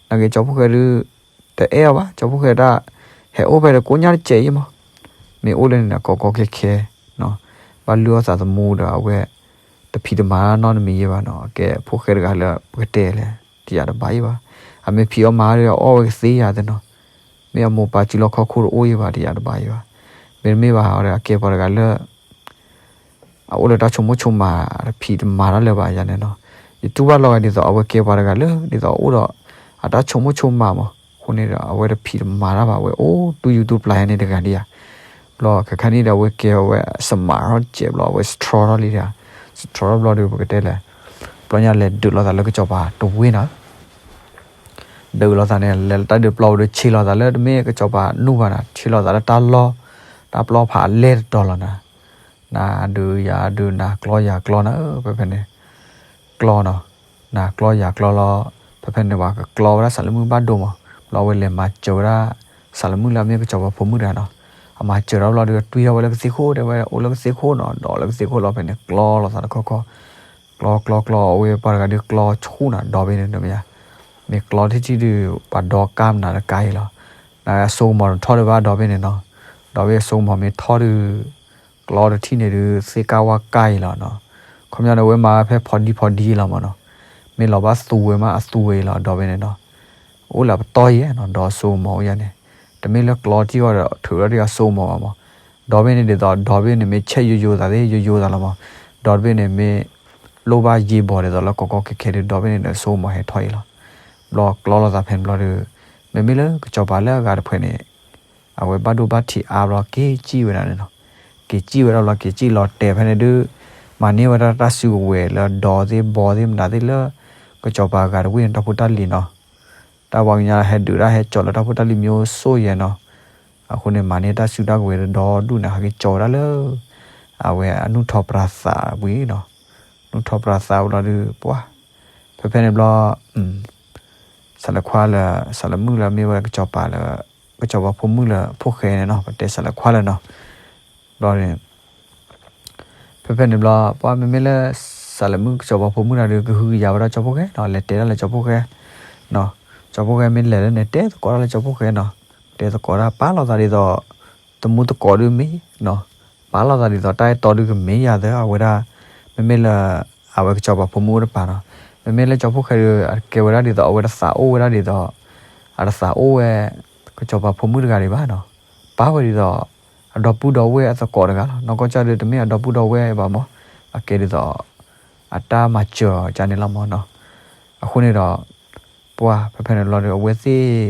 နာ်က့ကၠီဖှိၣ်ဃဲဒုး တအဲၣ်အီၤဘၣ် ကၠီဖှိၣ်ဃဲဒၣ် ဟဲအိၣ်ဖဲဒီးကိညၢ်တစဲးအံၤမး, မ့ၢ်အိၣ်လၢန့ၣ်ဒီး ကီကီခဲခဲ ဘၣ်လုၢ်အီၣ်သးသမူဒီးအဝဲ တဖံးတမၤနီတမံၤယဲၢ်ဘၣ်နီၤ ကဲဖိၣ်ဃဲတဂၤလၢပကတဲလဲၣ် တယၤတဘၣ်ယဲၢ်ဘၣ်. အမ့ၢ်ဖံးအီၣ်မၤဒီးအီၣ်ဝဲကသ့ယၤသ့နီၤ မ့ၢ်အမိၢ်ပၢ်စုလီၢ်ခီၣ်ခိၣ်တအိၣ်ယဲၢ်ဘၣ် တယၤတဘၣ်ယဲၢ်ဘၣ်. မ့တမ့ၢ်ဘၣ်ဒီးအကဲပှၤတဂၤလၢ အအိၣ်လၢတၢ်ဆိကမိၣ်ဆိကမး တဖံးတမၤတၢ်လၢၤဘၣ်ယၤန့ၣ်နီၤ. ယတူၢ်ဘၣ်လီၤဂာ်ဒ်သိး အဝဲကဲပှၤတဂၤလၢ ဒ်သိးအအိၣ်ဒီး အတၢ်ဆိကမိၣ်ဆိကမးမး အဃိန့ၣ်ဒီး အဝဲတဖံးတမၤတၢ်ဘၣ် အဝဲအိၣ်တူၢ်ယူၤတူၢ်ပျၢ်ယၤန့ၣ်တဂၤဒံးဧါ. ဘျီခဲခါန့ၣ်ဒီး အဝဲကဲဝဲ smart ထီၣ်စဲးဘျီ အဝဲ strong ထီၣ်လံဧါ. strong ထီၣ်ဘျီဒီး ပကတဲလဲၣ် ဘျီညါလဲၤဒုးလိာ်သးလၢကစီၤပၤတဝ့ၢ်နီၤ ဒုးလိာ်သးန့ၣ် လဲၤလၢတၢ်ဒုးပျီပူၤဒီး ဆ့ၣ်လီၤသးလၢတမ့ၢ်ကစီၤပၤနူၢ်ဘၣ်နၤ ဆ့ၣ်လီၤသးလၢတၢ်လီၢ် တၢ်ပျီဖးအလဲၢ်တတီၤလီၤနၤ. နၤဒုးယၤဒုး နၤကျီယၤကျီနၤ ဖဲဖဲန့ၣ် ကျီနီၤ နၤကျီယၤကျီလီၤ. ဖဲဖဲန့ၣ် ပှၤကကျီဝဲဒၣ်စးလၢမုၣ်ဘၣ်ဒိမး ဘျီအဝဲလဲၤမၤစၢၤဝဲဒၣ် စးလၢမုၣ်လၢအမ့ၢ်ကစီၤပၤဖိမုၣ်တဂၤနီၤ. အမၤစၢၤဒီးဘျီဒီး တွံၢ်ထီၣ်ဝဲလၢကသ့ၣ်ခိၣ် တဲဝဲ အိၣ်လၢကသ့ၣ်ခိၣ်နီၤ ဒီးလၢကသ့ၣ်ခိၣ်လီၤ ဖဲန့ၣ် ကျီလိာ်သးတခီခီ ကျီကျီကျီ အဝဲပှၤတဂၤဒုးကျီဆူၣ်နၤ ဒီဘ့ၣ်န့ၣ် တမ့ၢ်ဧါ. မ့ၢ်ကျီထံၣ်ထံၣ်ဒုး ပှၤဒီကါမနုၤတကါအံၤလီၤ. နအစိကမီၤတထီၣ်ဒံးဘၣ်ဒီဘ့ၣ်န့ၣ်နီၤ. ဒီဘ့ၣ်အစိကမီၤမ့ၢ်ထီၣ်ဒုး ကျီတထံၣ်န့ၣ်ဒုး သ့ၣ်ကၢ်ဝၣ်ကၢ်အံၤလီၤနီၤ. ခီပညီန့ၣ် အဝဲမၤဝဲဖဲဖီဒံဖီဒံလီၤမးနီၤ. မ့ၢ်လီၤဘၣ်သူဝဲမး အသူဝဲအံၤလီၤ ဒီဘ့ၣ်န့ၣ်နီၤ. အိၣ်လၢအပတီၢ်ယဲၢ်နီၤ ဒီးအစိကမီၤအိၣ်ယဲၢ်န့ၣ်, တမ့ၢ်လၢကျီထံအီၤဒီးထုးထီၣ်ဒ်အစိကမီၤဘၣ်မး. ဒီဘ့ၣ်န့ၣ်ဒ်သိး ဒီဘ့ၣ်န့ၣ်မ့ၢ်ဆဲးယိယိသးသ့ၣ် ယိယိသးလီၤမး. ဒီဘ့ၣ်န့ၣ်မ့ၢ်လိၣ်ဘၣ်ယ့ၢ်ဘီဒ်သိးလၢကီကီခဲခဲဒီး ဒီဘ့ၣ်န့ၣ်ဒီးစိကမီၤဟဲထီၣ်အံၤလီၤ. ဘျီကျီလိာ်သးဖဲန့ၣ်ဘျီဒီး မ့မ့ၢ်လၢကစီၤပၤလၢအဂၤတဖုန့ၣ် အဝဲဘၣ်ဒိဘၣ်ထံးအါဘျီ က့ၤစံၣ်ဝဲဒၣ်န့ၣ်နီၤ. က့ၤစံၣ်ဝဲဒၣ်ဘျီ က့ၤစံၣ်လီၤတဲာ်ဖဲန့ၣ်ဒုး မၤန့ၢ်ဝဲဒၣ်တၢ်စုကဝဲၤလၢဒီသ့ၣ်ဘီသ့ၣ်မနုၤသ့ၣ်လၢ ကစီၤပၤအဂၤတဝ့ၢ်န့ၣ် တၢ်ဖိတၢ်လံၤနီၤ. တၢ်ပှၤကညီဟဲဒုးဒၣ်ဟဲကၠီၤလၢတၢ်ဖိတၢ်လံၤမံၤစိၣ်ယဲၢ်နီၤ. အဃိန့ၣ် မၤန့ၢ်တၢ်စုတၢ်ကဝဲၤဒီဒူၣ်န့ၣ် ဟဲက့ၤကၠီၤဝဲဒၣ်လၢ အဝဲအနူၢ်ထီၣ်ပြၤသးဝံၤနီၤ. နူၢ်ထီၣ်ပြၤသးဝံၤလီၤဒုး ပှၤ ဖဲဖဲန့ၣ်ဘျီ စးလၢခွါလၢ စးလၢမုၣ်လၢမ့ၢ်ဝဲကစီၤပၤလၢ ကစီၤပၤဖိမုၣ်လၢဖိၣ်ဃဲန့ၣ်နီၤ ပတဲစးလၢခွါလၢနီၤ. ဘျီန့ၣ် ဖဲဖဲန့ၣ်ဘျီ ပှၤမ့မ့ၢ်လၢ စးလၢမုၣ်ကစီၤပၤဖိမုၣ်တဂၤဒီး ကဟုကယာ်ဝဲဒၣ်ကၠီဖိၣ်ဃဲနီၤ လဲၤတဲဒၣ်လၢကၠီဖိၣ်ဃဲနီၤ. ကၠီဖိၣ်ဃဲမ့ၢ်လဲၤလၢန့ၣ် တဲသကိးတၢ်လၢကၠီဖိၣ်ဃဲနီၤ. တဲသကိးတၢ် ပာ်လီၤသးဒ်သိး တမူသကိးဒုးမ့ၢ်နီၤ. ပာ်လီၤသးဒ်သိးတၢ်အဲၣ်တီဒုးကမ့ၢ်ယၤသၢ အဝဲဒၣ် မ့မ့ၢ်လၢ အဝဲကစီၤပၤဖိမုၣ်အိၣ်တပၤနီၤ. မ့မ့ၢ်လၢကၠီဖိၣ်ဃဲဒီး အကဲဝဲဒၣ်ဒ်သိး အဝဲတသးအိၣ်ဝဲဒၣ်ဒ်သိး အတသးအိၣ်ဝဲ ကစီၤပၤဖိမုၣ်တဂၤဒံးဘၣ်နီၤ. ပာ်ဝဲဒ်သိး အဒီပုၢ်ဒီဝဲၢ်အသကိးတဂၤလီၤ. နီၢ်ကီၢ်ကၢ်ဒုး တမ့ၢ်အဒီပုၢ်ဒီဝဲၢ်ဘၣ်မး, အကဲဒ်သိး အတၢ်မၤစၢၤကန့ၣ်လီၤမးနီၤ. အဃိန့ၣ်ဒီး ပှၤဖဲဖဲန့ၣ်လီၤဒီး အဝဲသ့ၣ်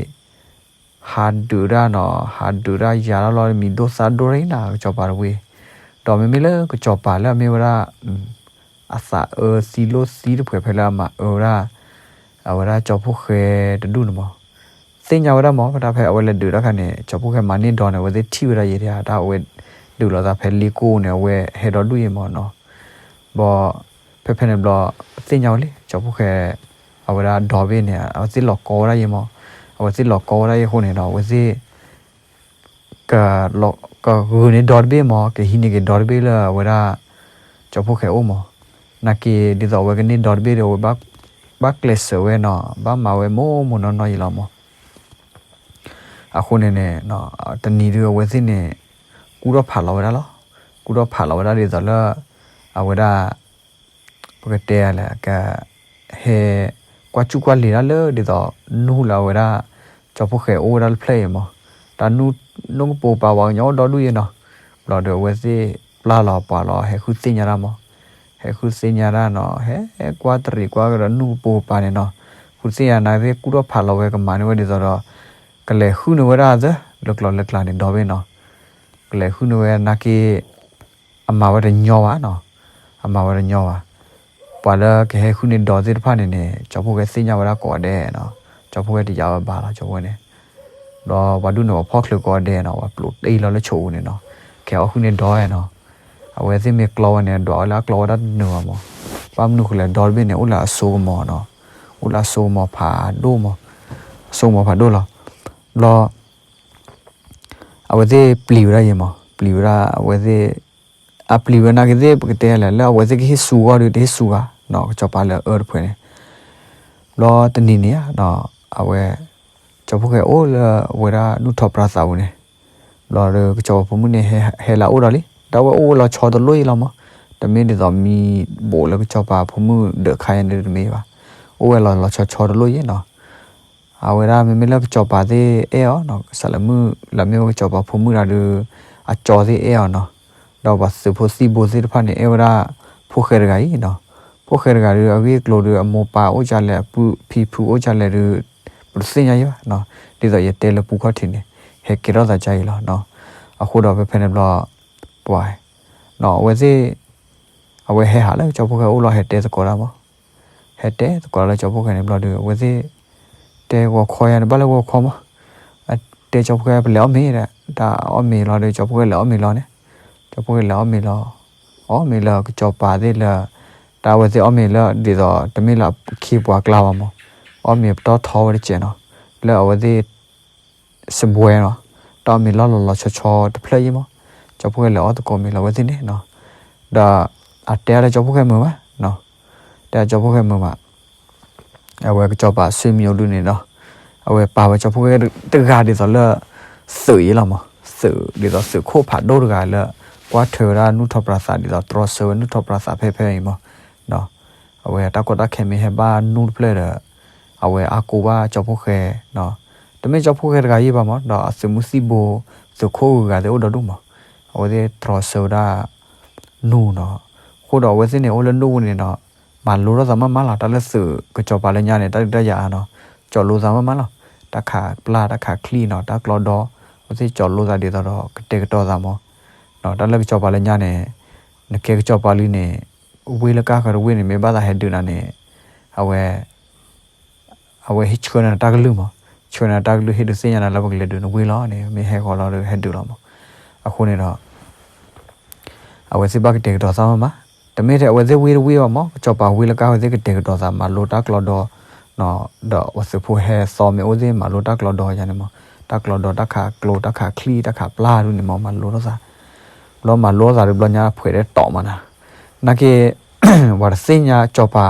ဟးဒုးတၢ်နီၤ, ဟးဒုးတၢ်ယၤတၢ်လီၤ မံၤဒိၣ်သၣ်ဒိၣ်ရံနၤ ကစီၤပၤတဝ့ၢ်. ဒီးမ့မ့ၢ်လၢကစီၤပၤလၢအမ့ၢ်ဝဲဒၣ် အသးအၢသံလိၣ်သံတဖှဲးဖဲလၢအမၤအၢဝဲဒၣ် အဝဲဒၣ်ကၠီဖိၣ်ဃဲတဒူၣ်န့ၣ်မး, သ့ၣ်ညါဝဲဒၣ်မး ဖဲတၢ်ဖဲအဝဲလဲၤဒုးတၢ်ခါန့ၣ် ကၠီဖိၣ်ဃဲမၤန့ၢ်ဒီးန့ၣ် အဝဲသ့ၣ်ထံၣ်ဝဲဒၣ်ယဲၢ်တၢ် တၢ်အဝဲဒုးလိာ်သးဖဲလ့ကိၣ်န့ၣ် အဝဲဟဲဒီဒူၣ်ယဲၢ်မးနီၤ. ဘီ ဖဲဖဲန့ၣ်ဘျီ သ့ၣ်ညါဝဲလံ ကၠီဖိၣ်ဃဲ အဝဲဒၣ်ဒီဘ့ၣ်န့ၣ် အဝဲသ့ၣ်လီၤကီဝဲဒၣ်ယဲၢ်မး, အဝဲသ့ၣ်လီၤကီဝဲဒၣ်ယဲၢ်အဃိန့ၣ်ဒီး အဝဲသ့ၣ် က ကဂုာ်န့ၢ်ဒီတဘ့ၣ်မး ကဟံးန့ၢ်က့ၤဒီတဘ့ၣ်လၢအဝဲဒၣ် ကၠီဖိၣ်ဃဲအိၣ်မး, နာ်က့ၤဒ်သိးအဝဲကန့ၢ်ဒီတဘ့ၣ်ဒီး အဝဲဘၣ်ကျဲးစၢးဝဲနီၤ, ဘၣ်မၤဝဲမိၢ်မိၢ်နီၢ်နီၢ်ယံၤလီၤမး. အဃိန့ၣ်န့ၣ် တနံၤဒုးအဝဲသ့ၣ်န့ၣ် ကူၣ်ထီၣ်ဖးလီၤဝဲဒၣ်လီၤ. ကူၣ်ထီၣ်ဖးလီၤဝဲဒၣ်ဒ်သိးလၢ အဝဲဒၣ် ပကတဲလဲၣ် က ဟဲ ကွၢ်ကူၣ်ကွၢ်လ့ၤဒၣ်လၢဒ်သိး နူၢ်လၢအဝဲဒၣ် ကၠီဖိၣ်ဃဲအိၣ်ဝဲဒၣ်လၢဖျၢၣ်အံၤမး, တၢ်နူၢ် နူၢ်ကပိာ်ကပၤ ပှၤကညီအိၣ်ဒီဒူၣ်ယဲၢ်နီၤ. ဘျီဒီးအဝဲသ့ၣ်ပျၢ်လီၤပှၤလီၤ ဟဲဃုသ့ၣ်ညါတၢ်မး, ဟဲဃုသ့ၣ်ညါတၢ်နီၤ, ဟဲကွၢ်တရံးကွၢ်ကဒီးနူၢ်ကပိာ်ကပၤန့ၣ်နီၤ, ဃုသ့ၣ်ညါနာ်က့ၤသ့ၣ် ကူၣ်ထီၣ်ဖးလီၤဝဲ ကမၤန့ၢ်ဝဲဒ်သိးဒီး ကလဲၤဃုန့ၢ်ဝဲဒၣ်သၢ လၢကျိၤလၢကျါန့ၣ် ဒီဘ့ၣ်နီၤ, ကလဲၤဃုန့ၢ်ဝဲနာ်က့ၤ အမၤဝဲတညီဘၣ်နီၤ, အမၤဝဲတညီဘၣ်. ပှၤလၢကဟဲဃုန့ၢ်ဒီသ့ၣ်တဖၣ်န့ၣ်န့ၣ် ကၠီဖိၣ်ဃဲသ့ၣ်ညါဝဲဒၣ်ကိးဂၤဒဲးနီၤ, ကၠီဖိၣ်ဃဲတယာ်ဝဲဘၣ်လီၤ ကၠီဖိၣ်ဃဲန့ၣ်. ဒီးပှၤဒူၣ်န့ၣ် ပှၤဖီၣ်ချၢကိးဂၤဒဲးနီၤ, ပှၤပျိးတ့ၢ်လီၤလၢဆိးပူၤန့ၣ်နီၤ, ကဟဲအီၣ်ဃုန့ၢ်ဒီဝဲနီၤ. အဝဲသ့ၣ်မ့ၢ်ကျီဝဲန့ၣ် ဒွးဝဲလၢအကျီဝဲဒၣ်တနုာ်ဘၣ်မး, ဘၣ်မနုၤဃိလဲၣ် ဒီတဘ့ၣ်န့ၣ် အိၣ်လၢအစိကမီၤနီၤ, အိၣ်လၢအစိကမီၤဖးဒိၣ်မး, အစိကမီၤဖးဒိၣ်လီၤ. ဘျီ အဝဲသ့ၣ်ပျံၤဝဲဒၣ်ယဲၢ်မး, ပျံၤဝဲဒၣ်အဝဲသ့ၣ်, အပျံၤဝဲနာ်က့ၤသ့ၣ် ပကတဲလဲၣ် လၢအဝဲသ့ၣ်ကဟ့ၣ်ဆူအဂီၢ်ဒီး တဟ့ၣ်ဆူဘၣ်နီၤ, ကစီၤပၤလၢအအၢတဖုန့ၣ်. ဘျီတနံၤန့ၣ် အဝဲ ကၠီဖိၣ်ဃဲအိၣ်လၢအဝဲဒၣ်နူၢ်ထီၣ်ပြၤသးပူၤန့ၣ်, ဘျီဒီးကစီၤပၤဖိမုၣ်န့ၣ် ဟဲလၢအအိၣ်ဒီးလံ, ဒီးအဝဲအိၣ်ဝဲလီၤဆီတလိၣ်ယဲၢ်လီၤမး, တမ့ၢ်ဒ်သိးမံဘိးလၢကစီၤပၤဖိမုၣ်ဒၢးခါယဲၢ်န့ၣ်တမ့ၢ်ဘၣ်, အိၣ်ဝဲလီၤလီၤဆီဆီတလိၣ်ယဲၢ်နီၤ. အဝဲဒၣ်မ့မ့ၢ်လၢကစီၤပၤသ့ၣ်အဲၣ်အီၤနီၤ, ကစၢ်လၢမုၣ်လၢမ့ၢ်ဝဲကစီၤပၤဖိမုၣ်တဂၤဒီး အကၠီသ့ၣ်အဲၣ်အီၤနီၤ, ဒီးပှၤသုးဖိသံၣ်ဘိသ့ၣ်တဖၣ်န့ၣ် အဲၣ်ဝဲဒၣ် ဖိၣ်ဃဲတဂၤအံၤနီၤ, ဖိၣ်ဃဲတဂၤဒီး အဂ့ၢ်အကျိၤဒီး အမိၢ်ပၢ်အိၣ်ကလဲၣ် အပုၢ်ဖံဖုအိၣ်ကလဲၣ်ဒီး ပတသ့ၣ်ညါယဲၢ်ဘၣ်နီၤ, ဒ်သိးယတဲလၢပူခီၣ်ထံးန့ၣ် ဟဲကဲထီၣ်သးကါအံၤလီၤနီၤ. အဃိဒီးဖဲဖဲန့ၣ်ဘျီ ပှၤ အဝဲသ့ၣ် အဝဲဟဲဟးလၢကၠီဖိၣ်ဃဲအိၣ်လီၤ ဟဲတဲသကိးတၢ်မး, ဟဲတဲသကိးတၢ်လၢကၠီဖိၣ်ဃဲန့ၣ်ဘျီဒီး အဝဲသ့ၣ် တဲဂီၤခီယၤန့ၣ် ဘၣ်လၢဂီၤခီမး, တဲကၠီဖိၣ်ဃဲ ပလဲၤအီၣ်မ့ၤဒီး တၢ်အီၣ်မ့ၤလီၤဒီး ကၠီဖိၣ်ဃဲလဲၤအီၣ်မ့ၤလီၤန့ၣ်, ကၠီဖိၣ်ဃဲလဲၤအီၣ်မ့ၤလီၤ, အီၣ်မ့ၤလၢကစီၤပၤသ့ၣ်လၢ တၢ်အဝဲသ့ၣ်အီၣ်မ့ၤလၢဒ်သိး တမ့ၢ်လၢအခ့ပှၤကျါဘၣ်မး, အီၣ်မ့ၤပတီၢ်ထီဝဲတစဲးနီၤ, လၢအဝဲသ့ၣ် စပွဲနီၤ, တၢ်အီၣ်မ့ၤလီၢ်လီၤလီၤဆီဆီတဖျၢၣ်အံၤမး, ကၠီဖိၣ်ဃဲလဲၤအီၣ်သကိးမ့ၤလီၤအဝဲသ့ၣ်န့ၣ်နီၤ, ဒီးအတဲအါလၢကၠီဖိၣ်ဃဲမုာ်မးနီၤ, တဲအါကၠီဖိၣ်ဃဲမုာ်မး, အဝဲကစီၤပၤဆွေမျိုးဒုန့ၣ်နီၤ, အဝဲပာ်ဝဲကၠီဖိၣ်ဃဲတဂၤဒ်သိးလၢ သုးအံၤလီၤမး, သုးဒ်သိးသုးခိၣ်ဖးဒိၣ်တဂၤလၢ ကွၢ်ထွဲဝဲဒၣ်နူၢ်ထီၣ်ပြၤသးဒ်သိး တြီဆၢဝဲနူၢ်ထီၣ်ပြၤသးဖဲဖဲအံၤမးနီၤ. အဝဲတၢ်ကီတၢ်ခဲမ့ၢ်ဟဲဘၣ်နူၢ်တဖျၢၣ်ဒီး အဝဲအါကိးဘၣ်ကၠီဖီၣ်ဃဲ, တမ့ၢ်ကၠီဖီၣ်ဃဲတဂၤဃီဘၣ်မး ဒီးအသုးမုၢ်သံၣ်ဘိ သုးခိၣ်ဂုၤဂၤသ့ၣ်အိၣ်ဒီဒူၣ်မး, အဝဲသ့ၣ်တြီဆၢဝဲဒၣ် နူၢ်နီၤ, အဃိဒီးအဝဲသ့ၣ်န့ၣ် အိၣ်လၢနူၢ်ပူၤန့ၣ်ဒီး မၤလိထီၣ်သးမးမးလီၤ, တၢ်လၢသုးကစီၤပၤလၢညါန့ၣ် တၢ်ဒုးတၢ်ယၤအါနီၤ, ကၠီၤလိသးမးမးလီၤ, တၢ်ခးပျၢ် တၢ်ခးချံၣ်နီၤ, တၢ်ကျီဒီ, အဝဲသ့ၣ်ကၠီၤလိသးဒ်သိးဒီး ကတဲာ်ကတီၤသးမး, တၢ်လၢကစီၤပၤလၢညါန့ၣ် နကဲကစီၤပၤလံန့ၣ် ဝ့ၢ်လၢကါဃၢၤတဝ့ၢ်န့ၣ် မ့ၢ်ဘၣ်သးဟဲဒုးနၤန့ၣ် အဝဲ အဝဲဟ့ၣ်ဆှၢနၤတၢ်ကလုၢ်မး, ဆှၢနၤတၢ်ကလုၢ် ဟ့ၣ်ဒုးသ့ၣ်ညါနၤလၢပကလဲၤဒုးနဝ့ၢ်လီၤန့ၣ် မ့ၢ်ဟဲဃီၤလီၤဒီးဟဲဒုးလီၤမး, အဃိန့ၣ်ဒီး အဝဲသ့ၣ်ဘၣ်ကတဲာ်ကတီၤသးမးမး, တမ့ၢ်ထဲအဝဲသ့ၣ်ဝ့ၢ်တဝ့ၢ်ဘၣ်မး ကစီၤပၤဝ့ၢ်လၢကါဃၢၤသ့ၣ်ကတဲာ်ကတီၤသး မၤလိတၢ်ကျီဒီ, ဒီးအသုးဖိဟဲသီမ့ၢ်အိၣ်သ့ၣ်မၤလိတၢ်ကျီဒီယါန့ၣ်မး, တၢ်ကျီဒီ တၢ်ခးကျိ တၢ်ခးချံၣ် တၢ်ခးပျၢ်ဒုးန့ၣ်မး မၤလိထီၣ်သး, ဘျီမၤလိထီၣ်သးဒီးဘျီညါဖှဲးဒီးတီးမးနၤ, နာ်က့ ပှၤတသ့ၣ်ညါကစီၤပၤ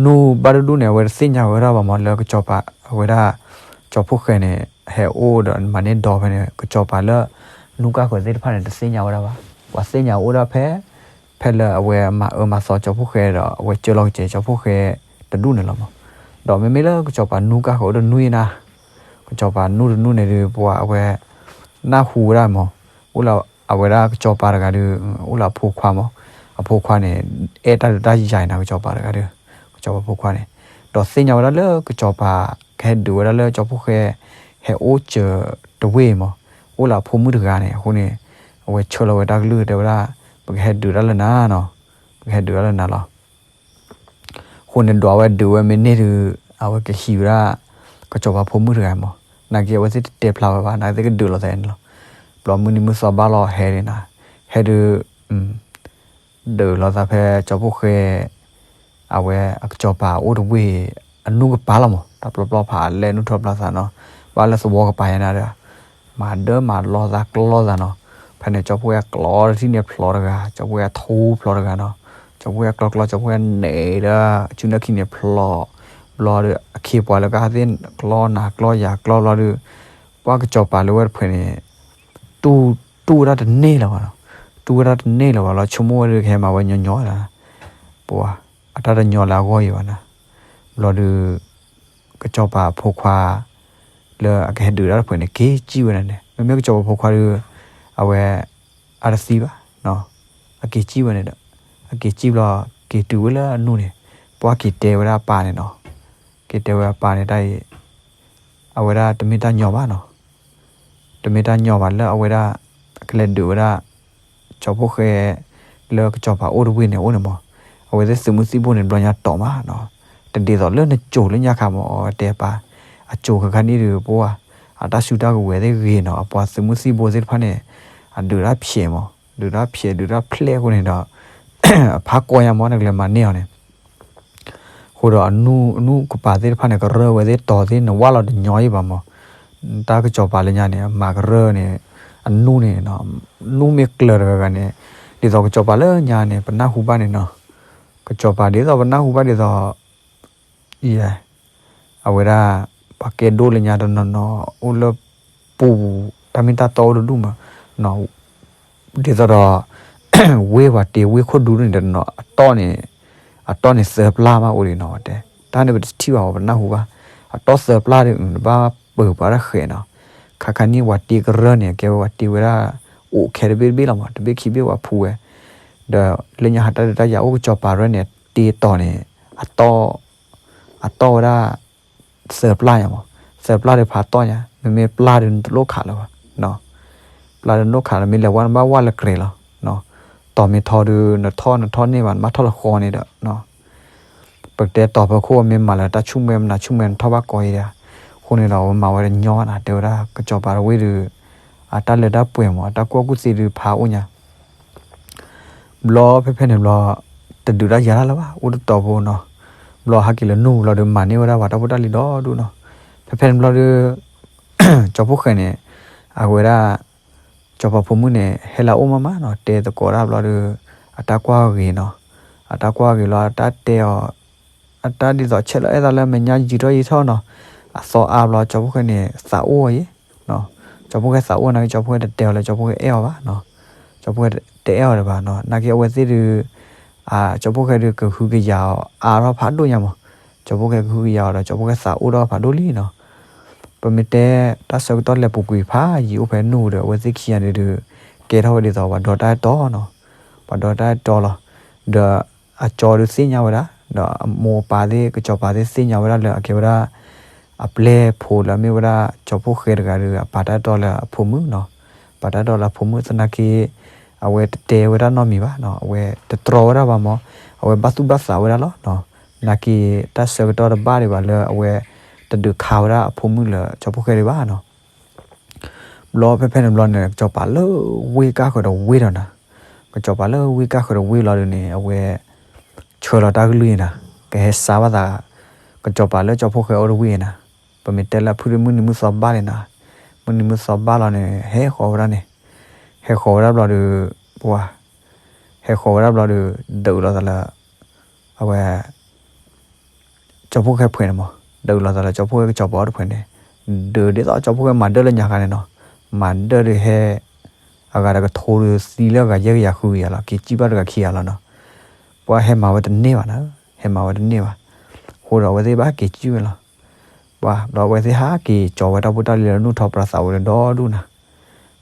နူၢ်ဘၣ်တဒူၣ်န့ၣ် အဝဲတသ့ၣ်ညါဝဲဒၣ်ဘၣ်မး လၢကစီၤပၤဝဲဒၣ် ကၠီဖီၣ်ဃဲန့ၣ် ဟဲအိၣ်ဒီးမၤန့ၢ်ဒီဖဲန့ၣ် ကစီၤပၤလၢ နူၢ်ကါဃၢၤသ့ၣ်တဖၣ်န့ၣ် တသ့ၣ်ညါဝဲဒၣ်ဘၣ်, ပှၤသ့ၣ်ညါအိၣ်ဒၣ်ဖဲ ဖဲလၢအဝဲမၤအၢမၤသီကၠီဖီၣ်ဃဲဒီး အဝဲကၢလီၤကစဲးကၠီဖီၣ်ဃဲတဒူၣ်န့ၣ်လီၤမး, ဒီးမ့မ့ၢ်လၢကစီၤပၤနူၢ်ကါဃၢၤအိၣ်ဒီးနွံနၤ, ကစီၤပၤနူၢ်တနူၢ်န့ၣ်ဒီး ပှၤအဝဲ နၢ်ဟူဝဲဒၣ်မး, အိၣ်လၢအဝဲဒၣ်ကစီၤပၤတဂၤဒီး အိၣ်လၢအဖိခွါမး, အဖိခွါန့ၣ် အဲၣ်တၢ်ဒုးတၢ်ယၤအံၤနီၤ ကစီၤပၤတဂၤဒီး ကစီၤပၤဖိခွါန့ၣ်, ဒီးသ့ၣ်ညါဝဲဒၣ်လၢကစီၤပၤ ကဟဲဒုးဝဲဒၣ်လၢကၠီဖီၣ်ဃဲ ဟဲအိၣ်စၢၤတဝ့ၢ်မး, အိၣ်လၢအဖိမုၣ်တဂၤန့ၣ် အဃိန့ၣ် အဝဲဆှၢလီၤဝဲတၢ်ကလုၢ်တဲဝဲဒၣ် ပကဟဲဒုးတၢ်လၢနၤနီၤ, ပကဟဲဒုးတၢ်လၢနၤလီၤ. အဃိန့ၣ်ဒီးအဝဲဒုးဝဲမ့ၢ်န့ၢ်ဒီး အဝဲကဟံးဝဲဒၣ် ကစီၤပၤဖိမုၣ်တဂၤမး, နာ်က့အဝဲသ့ၣ်တတဲဖျါဝဲဘၣ် နာ်က့သ့ၣ်ကဒုးလိာ်သးန့ၣ်လီၤ. ဘျီမုၢ်နံၤမုၢ်သီဘၣ်လီၤဟဲန့ၣ်နၤ, ဟဲဒုး ဒုးလိာ်သးဖဲကၠီဖီၣ်ဃဲ အဝဲအကစီၤပၤအိၣ်တဝ့ၢ် အနူၢ်ကပၤလီၤမး, တၢ်ပျီပျီဖးလဲၢ်နူၢ်ထီၣ်ပျီသးနီၤ, ဘၣ်လၢသဝီကပၤယါန့ၣ်ဒီး မၤဒၢမၤလီၤသးကျီသးနီၤ, ဖဲန့ၣ်ကၠီဖီၣ်ဃဲကျီတထံၣ်န့ၣ်ဖျိတဂၤ, ကၠီဖီၣ်ဃဲထူဖျိတဂၤနီၤ, ကၠီဖီၣ်ဃဲကျီကျီ ကၠီဖီၣ်ဃဲန့ၣ်ဒီး ကၠူနၢ်ခံန့ၣ်ဖျိ, ဘျီဒီးအခ့အပှၤလၢကါသ့ၣ် ကျီနၤကျီယၤကျီဘျီဒီး ပှၤကစီၤပၤလၢဝဲတဖုန့ၣ် တူၢ် တူၢ်ဝဲဒၣ်တန့ၢ်လၢၤဘၣ်နီၤ, တူၢ်ဝဲဒၣ်တန့ၢ်လၢၤဘၣ်လီၤ, ဆိကမိၣ်ဝဲဒၣ်ကဟဲမၤဝဲညီညီဒၣ်, ပှၤ အတၢ်တညီလၢအဂီၢ်အံၤဘၣ်နီၤ, ဘျီဒီး ကစီၤပၤဖိခွါ လၢအကဟဲဒုးတၢ်တဖုန့ၣ် က့ၤစံၣ်ဝဲဒၣ်န့ၣ်, မ့မ့ၢ်ကစီၤပၤဖိခွါဒီး အဝဲ အတသံဘၣ်, အက့ၤစံၣ်ဝဲန့ၣ်ဒီး အက့ၤစံၣ်ဘျီ က့ၤတုၤဝဲလၢအနူၢ်န့ၣ်, ပှၤက့ၤတဲဝဲဒၣ်အပၢ်န့ၣ်နီၤ, က့ၤတဲဝဲအပၢ်န့ၣ်တၢ်အံၤ အဝဲဒၣ်တမ့ၢ်တၢ်ညီဘၣ်နီၤ, တမ့ၢ်တၢ်ညီဘၣ်လၢအဝဲဒၣ် ကလဲၤဒုးဝဲဒၣ် ကၠီဖီၣ်ဃဲ လၢကစီၤပၤအိၣ်တဝ့ၢ်န့ၣ်အိၣ်န့ၣ်မး, အဝဲသ့ၣ်သုးမုၢ်သံၣ်ဘိန့ၣ် ဘျီညါတီးမးနီၤ, တဒ်သိးလၢနကၠိၤလၢညါခါမး အဝဲတဲပၢ်, အကၠိၤခဲခါန့ၣ်ဒီး ပှၤ အတၢ်စုတၢ်ကဝဲၤသ့ၣ်ဂ့ၤနီၤ, အပှၤသုးမုၢ်သံၣ်ဘိသ့ၣ်တဖၣ်န့ၣ် အဒုးတၢ်ဖျဲးမး, ဒုးတၢ်ဖျဲး ဒုးတၢ်ဖျဲးအဃိန့ၣ်ဒီး အဖးကီညါမး နကလဲၤမၤန့ၢ်အီၤန့ၣ် အဃိဒီးအနူၢ်ကပၤသ့ၣ်တဖၣ်န့ၣ် ကရၢဝဲသ့ၣ်တီၤသ့ၣ် နဝၣ်လီၤတညီအံၤဘၣ်မး, တၢ်ကစီၤပၤလၢညါန့ၣ် မၤကရၢန့ၣ် အနူၢ်န့ၣ် နူၢ်မ့ၢ်ကျၢၤတဂၤဂၤန့ၣ် ဒ်သိးကစီၤပၤလၢညါန့ၣ် ပနၢ်ဟူဘၣ်န့ၣ်နီၤ, ကစီၤပၤဒ်သိးပနၢ်ဟူဘၣ်ဒ်သိး အံၤ အဝဲဒၣ် ပှၤကဲဒိၣ်လၢညါတနီၤနီၤ အိၣ်လၢပူၤ တၢ်မ့ၢ်တၢ်တီအိၣ်တဒူၣ်မး ဒ်သိးဒီး ဝ့ၢ်ပှၤတ့ဝ့ၢ်ခိၣ်ဒူန့ၣ်တနီၤ အတီၢ်န့ၣ် အတီၢ်န့ၣ်သၢပျၢ်မးအိၣ်ဒံးနီၤ ဝဲတဲ တၢ်န့ၣ်ပတထံၣ်ဘၣ်အီၤ ပနၢ်ဟူဘၣ် အတီၢ်သၢပျၢ်ဒီး တဘၣ်ပၢၤပှၤတၢ်ဃဲးနီၤ ခါခါန့ၣ်ပှၤတ့ကရၢန့ၣ် ကဲဝဲပှၤတ့ဝဲဒၣ် အိၣ်ခဲတဘ့ၣ်တဘ့ၣ်လီၤမး တဘ့ၣ်ခံဘ့ၣ်ပှၤဖူဝဲ ဒီးလၢညါဟးတၢ်ဒုးတၢ်ယၤအိၣ်ကစီၤပၤရဲၣ်န့ၣ် တ့တီၤန့ၣ် အတီၢ် အတီၢ်ဝဲဒၣ် သၢပျၢ်ညါမး သၢပျၢ်ဒီးဖးတီၢ်ညါ မ့မ့ၢ်ပျၢ်ဒီးနတလိၣ်ခးလၢၤဘၣ် ပျၢ်ဒီးနလိၣ်ခးလၢၤ မ့ၢ်လဲၤဝဲနဘၣ်ဝဲလၢကြဲးလီၤ တီၤမ့ၢ်ထီဒီး နထီၣ်နထီၣ်န့ၢ်ဘၣ် နဘၣ်ထီၣ်လၢဃီန့ၣ်ဒီး ပကတဲတီၤဖီခိၣ်မ့ၢ်မၤလၢတၢ်ဆူၣ်မဲာ်မနၤဆူၣ်မဲာ်နထီၣ်ဘၣ်ကီအံၤဒီး အဃိန့ၣ်ဒီး ဝဲမၤဝဲတညီနၤ တဲဝဲဒၣ် ကစီၤပၤတဝ့ၢ်ဒီး အတၢ်လၢတၢ်ပှဲၤမး အတၢ်ကူၣ်ဘၣ်ကူၣ်သ့ဒီးဖးအိၣ်ညါ ဘျီဖဲဖဲန့ၣ်ဘျီ တဒုးတၢ်ယၤတၢ်လၢၤဘၣ် အိၣ်တတီၤဖိနီၤ ဘျီဟဲက့ၤလၢနူၢ်ဘျီဒီးမၤန့ၢ်ဝဲဒၣ်ပှၤတၢ်ဖိတၢ်လံၤဒီဒူၣ်နီၤ ဖဲဖဲန့ၣ်ဘျီဒီး ကၠီဖီၣ်ဃဲန့ၣ် အဝဲဒၣ် ကၠီဖီၣ်ဖိမုၣ်န့ၣ် ဟဲလၢအအိၣ်မးမးနီၤ တဲသကိးတၢ်ဘျီဒီး အတၢ်ကွၢ်ဂ့ၤနီၤ အတၢ်ကွၢ်ဂ့ၤလီၤ အတၢ်တဲအီၤ အတၢ်ဒ်သိးဆဲးလီၤအဲၣ်သးလၢမဲာ်ညါယံာ်ထီၣ်ယံာ်ထီၣ်နီၤ အသီအါဘျီ ကၠီဖီၣ်ဃဲန့ၣ် သးအိၣ်အီၤယံၤ ကၠီဖီၣ်ဃဲသးအိၣ်နာ်က့ ကၠီဖီၣ်ဃဲတတဲအီၤလၢ ကၠီဖီၣ်ဃဲအဲၣ်အီၤဘၣ်နီၤ ကၠီဖီၣ်ဃဲတအဲၣ်အီၤတဘၣ်နီၤ နာ်က့အဝဲသ့ၣ်ဒီး ကၠီဖီၣ်ဃဲဒုးကဟုကယာ်အီၤအါထီၣ်ဖးဒိၣ်ညါမး, ကၠီဖီၣ်ဃဲကဟုကယာ်အီၤဒီး ကၠီဖီၣ်ဃဲသးအိၣ်ထီၣ်ဖးဒိၣ်လံနီၤ. ပမ့ၢ်တဲတၢ်ဆၢကတီၢ်လဲၤပူၤကွံာ်ဖးယံာ် အိၣ်ဖဲနူၢ်ဒီး အဝဲသ့ၣ်ခံဂၤန့ၣ်ဒုး ကဲထီၣ်ဝဲဒ်သိးပှၤဒီတၢ်အဲၣ်တီနီၤ, ပှၤဒီတၢ်အဲၣ်တီလီၤ. ဒီးအကၠီဒုးသ့ၣ်ညါဝဲဒၣ်, ဒီးအမိၢ်အပၢ်သ့ၣ် ကၠီပၤသ့ၣ်သ့ၣ်ညါဝဲဒၣ်လၢ အကဲဝဲဒၣ် အပျဲၢ်ဖိလၢအမ့ၢ်ဝဲဒၣ်ကၠီဖီၣ်ဃဲတဂၤဒီး အပာ်တၢ်အဲၣ်တီလၢအဖိမုၣ်နီၤ, ပာ်တၢ်အဲၣ်တီလၢအဖိမုၣ်သနာ်က့ အဝဲတတဲဝဲဒၣ်နီတမံၤဘၣ်နီၤ, အဝဲတတြီဝဲဒၣ်ဘၣ်မး, အဝဲဘၣ်သူၣ်ဘၣ်သးဝဲဒၣ်လီၤ. နာ်က့ တၢ်ဆၢကတီၢ်တဘၣ်ဒံးဘၣ်လၢအဝဲတဒုးခးဝဲဒၣ်အဖိမုၣ်လၢကၠီဖီၣ်ဃဲဒံးဘၣ်နီၤ. ဘျီဖဲဖဲန့ၣ်ဘျီန့ၣ် ကၠီပၤလၢဝ့ၢ်ကၢ်ဃၢၤဒီးဝ့ၢ်ဒီးနၤ, ကၠီပၤလၢဝ့ၢ်ကၢ်ဃၢၤဒီးဝ့ၢ်လီၤဒုးန့ၣ် အဝဲ ဆှၢလီၤတၢ်ကလုၢ်အံၤနၤ, ကဟဲစါဘၣ်သး ကၠီပၤလၢကၠီဖီၣ်ဃဲအိၣ်တဝ့ၢ်အံၤနၤ, ပမ့ၢ်တဲလၢဖုဒုးမုၢ်နံၤမုၢ်သီဘၣ်လံနၤ, မုၢ်နံၤမုၢ်သီဘၣ်လီၤန့ၣ် ဟဲဃီၤဝဲဒၣ်န့ၣ်, ဟဲဃီၤဝဲဒၣ်ဘျီဒီး ပှၤ ဟဲဃီၤဝဲဒၣ်ဘျီဒီး ဒုးလီၤသးလၢ အဝဲ ကၠီဖီၣ်ဃဲဖှဲးန့ၣ်မး, ဒုးလီၤသးလၢကၠီဖီၣ်ဃဲကၠီပၤအိၣ်တဖှဲးန့ၣ်, ဒုးဒ်သိးကၠီဖီၣ်ဃဲမၤဒၢၣ်လၢညါခါန့ၣ်နီၤ, မၤဒၢၣ်ဒီးဟဲ အဂၤတကထိဒီးသံလၢအဂၤယဲၢ်ကယၤဃုကယၤလီၤ, က့ၤစံၣ်ဘၣ်တဂၤခံဂၤလီၤနီၤ, ပှၤဟဲမၤဝဲတန့ၢ်ဘၣ်နၤ, ဟဲမၤဝဲတန့ၢ်ဘၣ်, အဃိဒီးအဝဲသ့ၣ်ဘၣ်က့ၤစံၣ်ဝဲလီၤ. ပှၤ ဒီးအဝဲသ့ၣ်ဟးက့ၤကၠီဝဲတၢ်ဖိတၢ်လံၤလၢနူၢ်ထီၣ်ပြးသးဝဲလၢဒီဒူၣ်နၤ,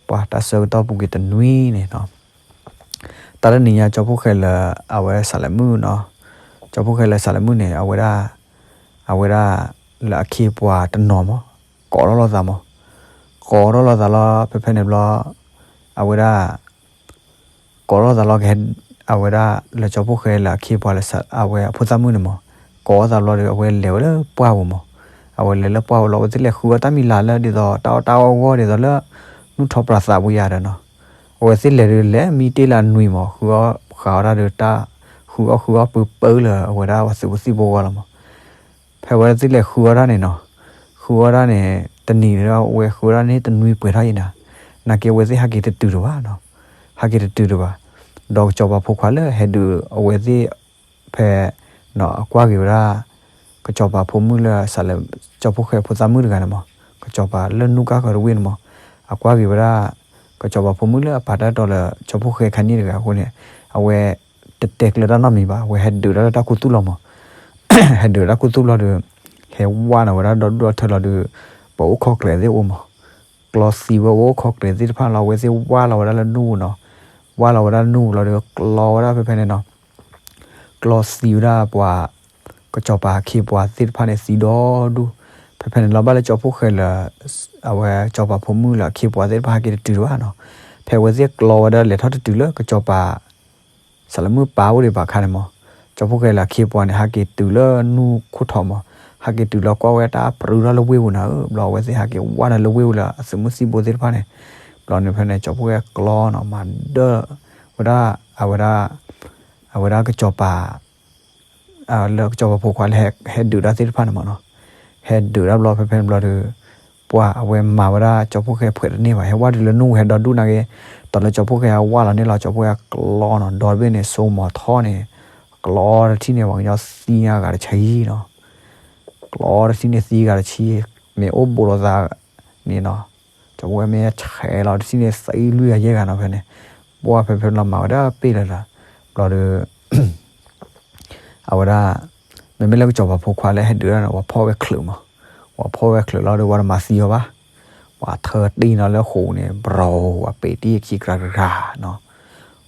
ပှၤတၢ်ဆၢကတီၢ်ပူၤကွံာ်တနွံန့ၣ်နီၤ တၢ်တနံၤညါကၠီဖီၣ်ဃဲလၢ အဝဲစးလဲၤမုၣ်နီၤ, ကၠီဖီၣ်ဃဲလၢစးလဲၤမုၣ်န့ၣ် အဝဲဒၣ် အဝဲဒၣ် လၢအခ့အပှၤတနီၤမး ကိးထီၣ်လိာ်သးမး, ကိးထီၣ်လိာ်သးလီၤ ဖဲဖဲန့ၣ်ဘျီ အဝဲဒၣ် ကိးထီၣ်လိာ်သးလီၤကဟဲ အဝဲဒၣ်လၢကၠီဖီၣ်ဃဲလၢအခ့အပှၤလၢအဝဲအဖိသၣ်မုၣ်န့ၣ်မး, ကိးထီၣ်သးဘျီဒီး အဝဲလဲၤဝဲလၢပှၢ်ပူၤမး, အဝဲလဲၤလၢပှၢ်ပူၤလီၤ အဝဲသ့ၣ်လဲၤဃုအီၣ်တၢ်မံၤလၢ်လၢဒ်သိးတၢ်အီၣ်တၢ်အီအဂီၢ်ဒ်သိးလၢ နူၢ်ထီၣ်ပြးသးပူၤယၤဒီးနီၤ, အဝဲသ့ၣ်လဲၤဒီးလဲၤမံတ့ၢ်လၢအနွံမး ဃုအီၣ်ဃုအီၣ်တၢ်ဒီးတၢ် ဃုအီၣ်ဃုအီၣ်ပၢပၢလၢအဝဲဒၣ်ပှၤသုးဖိသံၣ်ဖိအဂီၢ်လီၤမး ဖဲဝဲသ့ၣ်လဲၤဃုအီၣ်တၢ်န့ၣ်နီၤ, ဃုအီၣ်တၢ်န့ၣ် တနံၤန့ၣ်ဒီး အဝဲဃုအီၣ်တၢ်န့ၣ်တနွံပှဲၤထီၣ်အံၤနၤ, နာ်က့အဝဲသ့ၣ်ဟးက့ၤတတုၤတဘၣ်နီၤ, ဟးက့ၤတတုၤတဘၣ်, ဒီးကစီၤပၤဖိခွါလၢဟဲဒုးအဝဲသ့ၣ် ဖဲ အကွၢ်က့ၤဝဲဒၣ် ကစီၤပၤဖိမုၣ်လၢစးလၢ ကၠီဖီၣ်ဃဲဖိသၣ်မုၣ်တဂၤန့ၣ်မး, ကစီၤပၤလၢနူၢ်ကၢ်ဃၢၤတဝ့ၢ်န့ၣ်မး, အကွၢ်က့ၤဝဲဒၣ် ကစီၤပၤဖိမုၣ်လၢအပာ်တၢ်တီလၢကၠီဖီၣ်ဃဲခါန့ၣ်တဂၤအဃိန့ၣ်, အဝဲ တတဲကျၢၤတၢ်နီတမံၤဘၣ် အဝဲဟဲဒုးတၢ်လၢတၢ်ခူသူၣ်လီၤမး, ဟဲဒုးတၢ်ခူသူၣ်လီၤဒီး ဟဲဝါနၤဝဲဒၣ်ဒီဒူၣ်ဒီထၢလီၤဒီး ပှၤအိၣ်ခိးကျဲသ့ၣ်အိၣ်မး, ကျီသံဝဲအိၣ်ခိးကျဲသ့ၣ်တဖၣ်လီၤ အဝဲသ့ၣ်ဝါလီၤဝဲဒၣ်လၢနူၢ်ပူၤနီၤ, ဝါလီၤဝဲဒၣ်နူၢ်ပူၤလီၤဒီးကျီဝဲဒၣ်ဖဲဖဲန့ၣ်နီၤ ကျီသံဝဲဒၣ်ပှၤ ကစီၤပၤအခ့အပှၤသ့ၣ်တဖၣ်န့ၣ်သံဒီဒူၣ်, ဖဲဖဲန့ၣ်လီၤဘၣ်လၢကၠီဖီၣ်ဃဲလၢ အဝဲကစီၤပၤဖိမုၣ်လၢအခ့အပှၤသ့ၣ်တဖၣ်ဟဲက့ၤတတုၤတဘၣ်နီၤ, ဖဲအဝဲသ့ၣ်ကျီဝဲဒၣ်လဲၤထီၣ်တတုၤလၢကစီၤပၤ စးလၢမုၢ်ပၢ်အိၣ်ဒံးဘၣ်အခါန့ၣ်မး, ကၠီဖီၣ်ဃဲလၢအခ့အပှၤန့ၣ် ဟးက့ၤတုၤလၢနူၢ်ခိၣ်ထီးမး, ဟးက့ၤတုၤလီၤကွၢ်ဝဲတၢ်ပြူထီၣ်လၢဝ့ၢ်ပူၤနၤဧၢ, ဘျီအဝဲသ့ၣ်ဟးက့ၤဝါနၤလၢဝ့ၢ်ပူၤလၢအသုးမုၢ်သံၣ်ဘိသ့ၣ်တဖၣ်န့ၣ်, ဘျီန့ၣ်ဖဲန့ၣ် ကၠီဖီၣ်ဃဲကျီနီၤ မၤဒၢၣ်ဝဲဒၣ် အဝဲဒၣ် အဝဲဒၣ်ကစီၤပၤ လၢကစီၤပၤဖိခွါလၢဟဲဒုးတၢ်သ့ၣ်တဖၣ်န့ၣ်မးနီၤ, ဟဲဒုးတၢ်ဘျီဖဲဖဲန့ၣ်ဘျီဒီး ပှၤအဝဲမၤဝဲဒၣ်ကၠီဖီၣ်ဃဲဖှဲးတန့ၢ်ဘၣ် ဟဲဝါတုၤလၢနူၢ်ဟဲဒီဒူၣ်နာ်က့, ဒီးလၢကၠီဖီၣ်ဃဲဟဲဝါလီၤန့ၣ်လီၤ ကၠီဖီၣ်ဃဲကျီနီၤ ဒီတဘ့ၣ်န့ၣ် စိမိၤထီၣ်န့ၣ် ကျီတထံၣ်န့ၣ် ပှၤကညီသံအဂၤတဆံနီၤ, ကျီတထံၣ်န့ၣ်သံဂၤတဆံ, မ့ၢ်အိၣ်ဘူးလိာ်သးန့ၣ်နီၤ, ကၠီဖီၣ်ဃဲမ့ၢ်ဆဲးလီၤတထံၣ်န့ၣ်သံလွံၢ်ဂၤယဲၢ်ဂၤနီၤဖဲန့ၣ်, ပှၤဖဲဖဲလီၤမၤဝဲဒၣ်ပ့ၢ်လၢၤဒီး ဘျီဒီး အဝဲဒၣ် မ့မ့ၢ်လၢကစီၤပၤဖိခွါလၢဟဲဒုးတၢ်န့ၣ် ပှၤဖီၣ်ဝဲချုးမး, ပှၤဖီၣ်ဝဲချုးလီၤဒီး ပှၤတမၤသံအီၤဘၣ်, ပှၤထၢတ့ၢ်နီၤလၢဃိာ်န့ၣ် ဘြီၤ ပှၤပ့းတံၢ်ခံကြၤကြၤနီၤ,